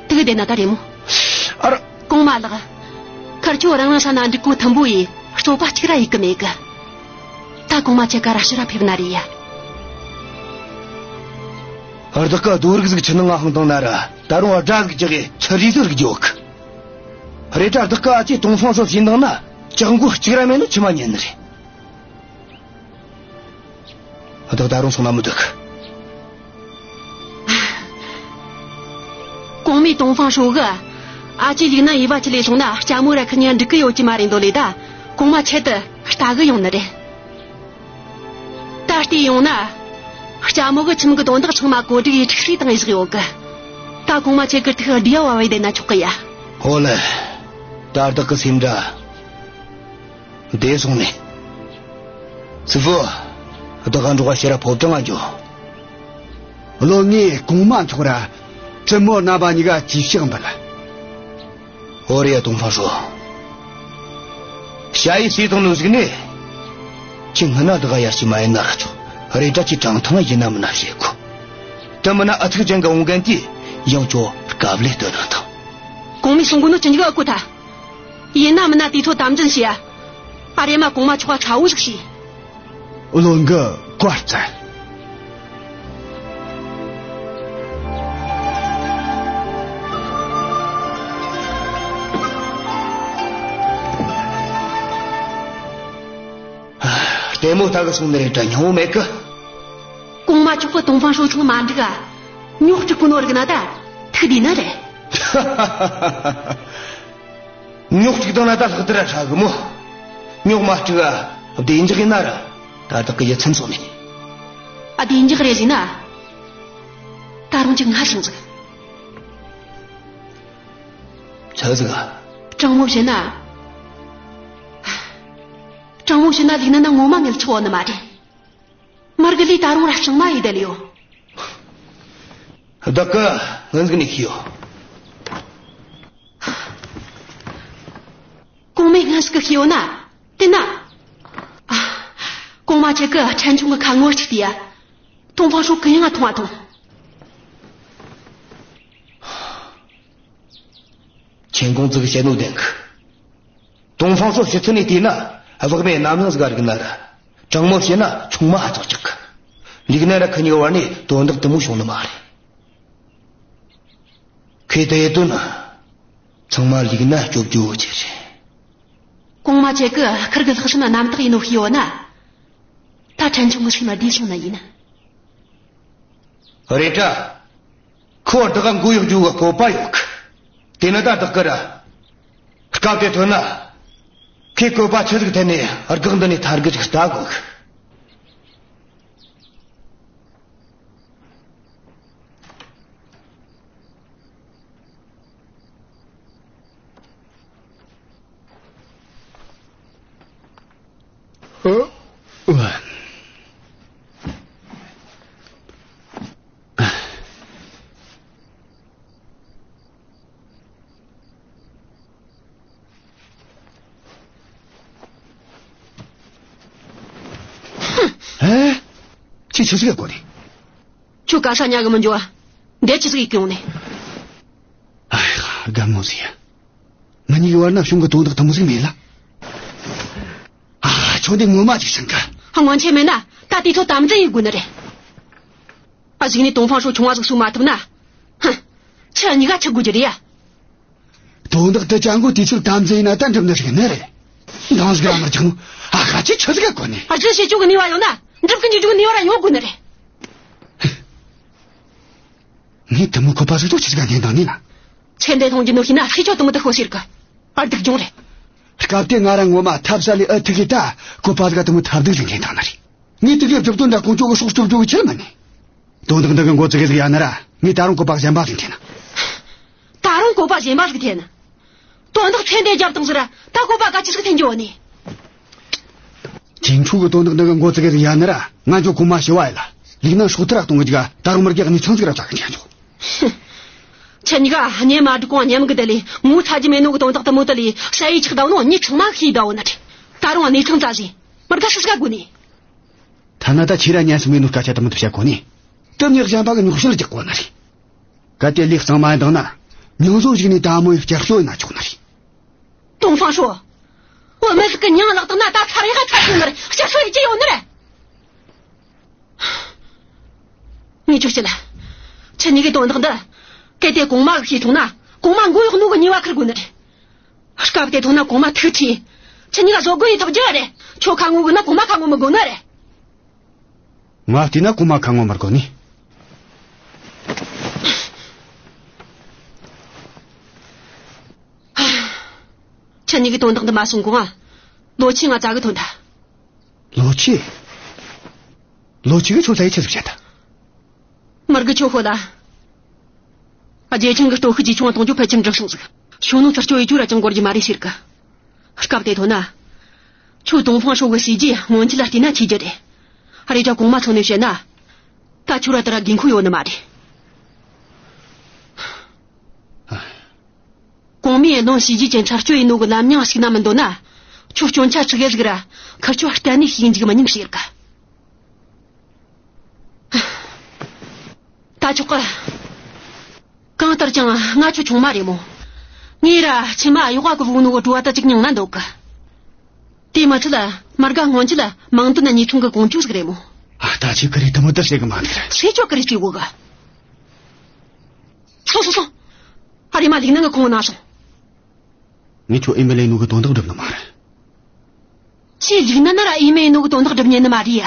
དེ་གི་བསྡད་ན་ད་རེད་མོ། ཨ་ར། གོང་མ་ལགས། ཁར་ཆོ་རང་རང་ས་ན་འགྲིག་གོ་མཐུན་པོ་ཡིས་རྩོད་པ་གཅིག་ར་ཡེད་གི་མེད་གི། ད་གོང་མ་ཁྱེད་ཀ་ར་ཕྱི་ར་ཕེབས་ན་རེད་ཡ། བདག་གི་རྡོ་རིགས་ཟིག་ཆུ་ནང་ང་འཕངས་བཏང་ན་ར་ད་རུང་སྒྲ་ཟིག་རྒྱག་གི་ཚུར་རེ་ཟིག་རིག་རྒྱུ་ཡོད་གི། རེད་དྲ་བདག་གི་ཨ་ཅེ་ཏོང་ཧྥང་ཧྲོས་ཤི་བཏང་ན་ལྕགས་མགོ་གཅིག་ར་མེད་ནོ་ཁྱིམ་མ་ཉན་ནི་རེད། བདག་ད་རུང་སོང་ན་མི་འདུག། གོང་མའི་ཏོང་ཧྥང་ཧྲོས་གིས་ཨ་ཅེ་ལིག་ནན་ཡུལ་བ་ཁྲིད་ལས་སོང་ན་ལྕམ་མོ་ར་ཁི་གཉིས་འགྲིག་གི་ཡོད་ཀྱི་མ་རེད་འདོད་ལས། ད་གོང་མ་ཆེད་དུ་ལྟ་གི་ཡོང་ནི་རེད། ད་བལྟས་ཡོང་ན། ལྕམ་མོ་གི་ཁྱིམ་གི་དོན་དག་ཚང་མ་གོ་སྒྲིག་ཡེ་ཁྲིག་སེ་བཏང་ཡེ་བཞག་ཡོད་གི། ད་གོང་མ་ཁྱེད་ཀྱི་ཐུགས་བདེ་བ་བས་བསྡད་ན་ཆོག་གི་ཡ། ཨོ་ལེ། ད་བདག་གི་སེམས་འདྲ། འདས་སོང་ནས། སི་ཧྥུ། བདག་ག་འགྲོགས་ཕྱིར་ར་ཕོ་བྲང་ང་འགྱོ། བློན་ངས་གོང་མ་མཆོག་ར་བཙུན་མོ་རྣམ་པ་གཉིས་ཀ་ཅིག་ཕྱག་འབུལ། ཨོ་རེད་ཡ། ཏོང་ཧྥང་ཧྲོ། ཞ་ཡི་སི་ཏང་ནུ་ཟིག་ནས། ཁྱེད་སྔ་ན་བདག་ག་ཡར་ཞིག་མ་ཡིན་ན་ར་ཆོག། རེད་དྲ་ཁྱེད་ཀྲང་ཐང་ཡིན་ན་མིན་ན་བཤད་གོ། དེ་མིན་ན་ཨུ་ཐུག་ཅན་གི་འོང་གན་དེ་ཡང་ཁྱོད་སྐབས་ལས་སྟོན་ན་དང་། གོང་མའི་གསུང་གོ་ནོ་ཅི་འཇིག་ཨ་གོ་ཐལ། ཡིན་ན་མིན་ན་དུས་ཚོད་དམ་འཛིན་བྱས་ཡ། ཨ་རེ་མ་གོང་མ་མཆོག་ག་ཚ་བོ་ཟིག་བྱས། བློན་གི་བཀའ་སྩལ། ལྟད་མོ་ལྟ་གི་སོང་ནི་རེད་དྲ་སྙིང་བོ་མེད་གི། གོང་མ་མཆོག་གི་ཏོང་ཧྥང་ཧྲོ་ཆུང་མ་འགྲིག་ག། ཉོག་ཅིག་གོ་ནོ་རིག་ན་ད་ཐུག་བསྡད་ནི་རེད། ཉོག་ཅིག་བཏང་ན་ད་ལྷག་དེ་ར་ཧྲ་གི་མོ། ཉོག་མ་སྤྲུག་ག་བདེ་འཇགས་ཡིན་ན་ར། ད་བདག་གི་ཡིད་ཚིམ་སོང་ནས། ཨ། བདེ་འཇགས་རེད་ཟེར་ན། ད་རུང་ཅིག་སྔ་སོང་ཟིག། ཆི་ཟིག་ག། དྲང་མོ་བཤད་ན། དྲང་མོ་བཤད་ན་ལིག་ནན་ན་ངོ་མ་ངལ་ཆོ་ནི་མ་རེད། མར་གི་ལི་ད་རུང་ར་ལྕང་མ་ཡི་དལ་ཡོད། བདག་གི་སྔོན་ཟིག་ནས་ཤེས་ཡོད། གོང་མས་སྔོན་ཟིག་གི་ཤེས་ཡོད་ན། དེ་ན། ཨ། གོང་མ་ཁྱེད་ཀྱི་ཕྲན་ཆུང་གི་ཁ་ངོ་ཅིག་དེ་ཡ། ཏོང་ཧྥང་ཧྲོ་གུ་ཡངས་ང་ཐོང་ང་ཐོང་། ཆེན་ཀོང་ཙི་གི་བཤད་ནོ་བདེན་གི། ཏོང་ཧྥང་ཧྲོ་ཕྱི་ཚུལ་ནས་བལྟས་ན་བག་མེད་རྣམ་སྣང་ཟིག་ག་རིག་ན་ར། དྲང་མོ་བཤད་ན་ཆུང་མ་ཧ་ཅང་ཅིག་གི། ལིག་ནན་ར་ཁི་གཉིས་བར་ནས་དོན་དག་དེ་མོ་བྱུང་ནི་མ་རེད། ཁོས་དེ་ཡེད་དོན་ཚང་མ་ལིག་ནན་སྐྱོབ་རྒྱུ་བོ་ཆེ་རེད། གོང་མ་ཁྱེད་ཀྱི་ཁིར་གི་ལྷག་བསམ་རྣམ་དག་ཡིན་ནོ་ཤེས་ཡོད་ན། ད་ཕྲན་ཆུང་གི་སེམས་ལ་བདེ་སོང་ནི་ཡིན། རེད་དྲ། ཁོ་བདག་ག་མགོ་གཡོག་རྒྱུ་གི་སྤོབས་པ་ཡོད་གི། དེ་ནི་ད་བདག་གི་ར། སྐབས་དེ་ཐོན་ན། ཁོས་བཀོད་པ་ཆི་ཟིག་འཐེན་ནས་སྒང་འདི་ནས་ཐར་གི་ཅིག་ལྟ་དགོས་གི། ཨ། ཨེ། ཁྱོས་ཆི་ཟིག་ག་གོ་ནི། ཁྱོད་ག་ས་ཉལ་གི་མི་འགྱོ་བ། འདི་ཆི་ཟིག་གི་གྱོང་ནི། ཨ་ཧ། དགའ་མོ་ཟིག་ཡ། ང་གཉིས་ཀྱི་བར་ན་བྱུང་གི་དོན་དག་དེ་མོ་ཟིག་མེད་ལ། ཨ། ཁྱོད་འདི་ངོ་མ་ཅིག་སེང་གི། སྔོན་ཆད་མེད་ན་ད་དུས་ཚོད་དམ་འཛིན་ཡེད་དགོས་ནི་རེད། ཨ། གཞུག་ནས་ཏོང་ཧྥང་ཧྲོ་ཆུང་བ་ཟིག་སུ་མ་ཐུབ་ན། ཧུ། ཁྱེད་གཉིས་ཀ་འཆི་དགོས་ཀྱི་རེད་ཡ། དོན་དག་དེ་ཅང་གོ་དུས་ཚོད་དམ་འཛིན་ཡེད་ན་ད་འགྲུབ་ནི་ཟིག་ནི་རེད། འདང་ཟིག་ར་མི་རྒྱག་ནོ། ཨ་ཧ། ཁྱོས་ཆི་ཟིག་ག་གོ་ནི། ཨ། ཅི་བྱེད་ཆོག་གི་ནུས་པ་ཡོད་ན་འགྲུབ་གི་འཇུག་རྒྱུ་གི་ནུས་པ་ར་ཡོད་དགོས་ནི་རེད། ངས་དེ་མོ་བཀོད་པ་ཟིག་ཏུ་ཆི་ཟིག་ག་ཉན་དང་ནི་ན། ཁྱེད་འདི་མཐོང་རྒྱུ་ནོ་ཤེས་ན་ཁྱེད་ཆོ་དེ་མོ་དེ་ཤོད་ཤེས་གི། ཨ། སྡུག་གྱོང་རེད། སྐབས་དེ་ང་ར་ངོ་མ་ཐབས་ཟད་ལས་ཨ་ཐུག་གི། ད་བཀོད་པ་ཟིག་ག་དེ་མོ་ཐབས་སྡུག་ཟིག་འཐེན་བཏང་ནི་རེད། ངས་དེ་གའི་གྲུབ་དོན་འདྲ་ཁོང་ཆོ་གི་སྲོག་སྐྱོབ་རྒྱུ་གི་ཆེད་མིན་ནི། དོན་དག་འདི་གི་འགོ་བཙུགས་གི་ཟིག་ཡ་ན་ར་ངས་ད་རུང་བཀོད་པ་གཞན་པ་ཟིག་འཐེན་ན། ད་རུང་བཀོད་པ་གཞན་པ་ཟིག་འཐེན་ན། དོན་དག་ཚེ་འདས་རྒྱབ་བཏང་ཟིག་ར་ད་བཀོད་པ་ག་ཅི་ཟིག་འཐེན་རྒྱུ་ཡོད་ནི། ཁྱེད་ཆོ་གི་དོན་དག་འདི་གི་འགོ་བཙུགས་གི་ཟིག་ཡ་ན་ར་ང་ཆོ་གོང་མ་ཞི་བ་ཡི་ལ་ལིག་ནན་སྲོག་ཐར་གཏོང་གི་ཅིག་ག། ད་རུང་མི་རྒྱག་ནི་ཚང་ཟིག་ར་བྱ་གི་འཐེན་ཆོག། ཁྱེད་གཉིས་ཀ་གཉེན་མ་སྒྲིག་གོང་མཉམ་གི་བསྡད་ལས་ངོ་ཚ་རྒྱུ་མེད་ནོ་གི་དོན་དག་དེ་མོ་དེ་ལས་ཞ་ཡི་ཆགས་བསྡད་ནོ་མྱི་ཚང་མ་ཤེས་བསྡད་ཡོད་ནི་རེད། ད་རུང་གནས་ཚང་རྩ་ཟིན་མི་དགའ་སུ་ཟིག་ག་དགོས་ནི། ཐ་ན་ད་ཁྱེད་ར་ཉན་ས་མེད་ནོ་སྐད་ཆ་དེ་མོ་དེ་བཤད་གོ་ནི། དེ་མྱི་གཞན་པ་གི་ཉོག་བཤད་རྒྱག་གོ་ནི་རེད། གལ་ཏེ་ལས་གཙང་མ་ཡིན་བཏང་ན་མྱོང་བཟོ་ཞིག་ནས་ད་མོ་ཡི་སྐྱར་གསོ་ཡེད་ན་ཆོག་ནི་རེད། ཏོང་ཧྥང་ཧྲོ། བུད་མེད་ཟིག་གི་མྱིང་བརླགས་བཏང་ན་ད་ཚར་ཡག་ཚར་སོང་ནི་རེད། སྐྱར་གསོ་ཡེད་རྒྱུ་ཡོད་ནི་རེད། ངས་ཁྱོད་བཤད་ལ། ཁྱེད་གཉིས་ཀའི་དོན་དག་འདི། གལ་ཏེ་གོང་མ་གིས་ཤེས་སོང་ན་གོང་མ་མགོ་གཡོག་ནོ་གི་ཉེས་པ་འཁུར་དགོས་ནི་རེད། སྐབས་དེ་ཐོན་ན་གོང་མ་ཐུགས་ཁྲོས། ཁྱེད་གཉིས་ཀ་བཟོད་སྒོ་ཡེ་ཐུབ་རྒྱུ་རེད། ཁྱོད་ཁ་ངོ་དགོས་ན་གོང་མ་ཁ་ངོ་མི་དགོས་ནི་རེད། ང་བལྟས་ན་གོང་མ་ཁ་ངོ་མི་དགོས་ནི། ཁྱེད་གཉིས་ཀའི་དོན་དག་འདི་མ་སོང་གོང་ང་། ལོ་ཆི་ང་བཙལ་གི་ཐོན་ཐལ། ལོ་ཆི། ལོ་ཆི་གིས་ཁྱོད་བཙལ་ཡེ་ཆི་ཟིག་བྱེད་ཐལ། མར་གི་ཁྱོད་ཤོད་ལ། རྗེ་ཆང་གི་སྟོབས་ཤུགས་ཇེ་ཆུང་ང་གཏོང་རྒྱུ་ཕལ་ཆེར་འགྲིག་སོང་ཟིག། ཤུང་ནུ་ཚུར་སྐྱོད་ཡེ་རྒྱུ་ར་ཅང་འགོར་རྒྱུ་མ་རེད་ཟེར་གི། སྐབས་དེ་ཐོན་ན། ཁྱོད་ཏོང་ཧྥང་ཧྲོས་གི་བྱས་རྗེས་སྔོན་ཆད་ལ་བལྟས་ན་ཆེ་རྒྱུ་རེད། རེད་དྲ་གོང་མ་ཚོ་ནས་བཤད་ན། ད་ཁྱོད་ར་དེ་ར་དགོས་མཁོ་ཡོད་ནི་མ་རེད། གོང་མའི་བློན་བྱས་རྗེས་ཀྱི་ཚར་གཅོད་ཡིན་ནོ་གི་ལམ་རྙིང་ཞིག་ན་མི་འདོད་ན། ཁྱོད་སྐྱོན་ཆ་ཆི་གེ་ཟིག་ར་ཁུར་ཁྱོད་གཏན་ནས་ཤེས་འཇུག་མི་ཉན་ཟེར་གི། ད་ཆོག་གི། གང་ལྟར་ཀྱང་ང་ཁྱོད་ཆུང་མ་རེད་མོ། ངས་ར་ཁྱིམ་མ་གཡོག་ག་བུག་ནོ་གི་བྲོ་བ་ད་ཅིག་མྱངས་ན་འདོད་གི། དེ་མ་ཚད་ལ་མར་ག་སྔོན་ཆད་ལ་མིང་དོན་གཉིས་མཚུངས་གི་ཀོང་ཇོ་ཟིག་རེད་མོ། ཨ། ད་ཁྱོད་ཀི་རེ་དེ་མོ་ད་བཤད་གི་མ་འདུག་ར། ཁྱོད་ཀི་རེ་བཤད་གོ་གི། སོང་སོང་སོང་། ཨ། རེམ་མ་ལིག་ནན་གི་ཁོང་ན་སོང་། ངས་ཁྱོད་ཨེ་མེ་ལེ་ནོ་གི་དོན་དག་སྒྲུབ་ནི་མ་རེད། ཁྱོས་ལིག་ནན་ན་ར་ཨེ་མེ་ནོ་གི་དོན་དག་སྒྲུབ་ཉན་ནི་མ་རེད་ཡ།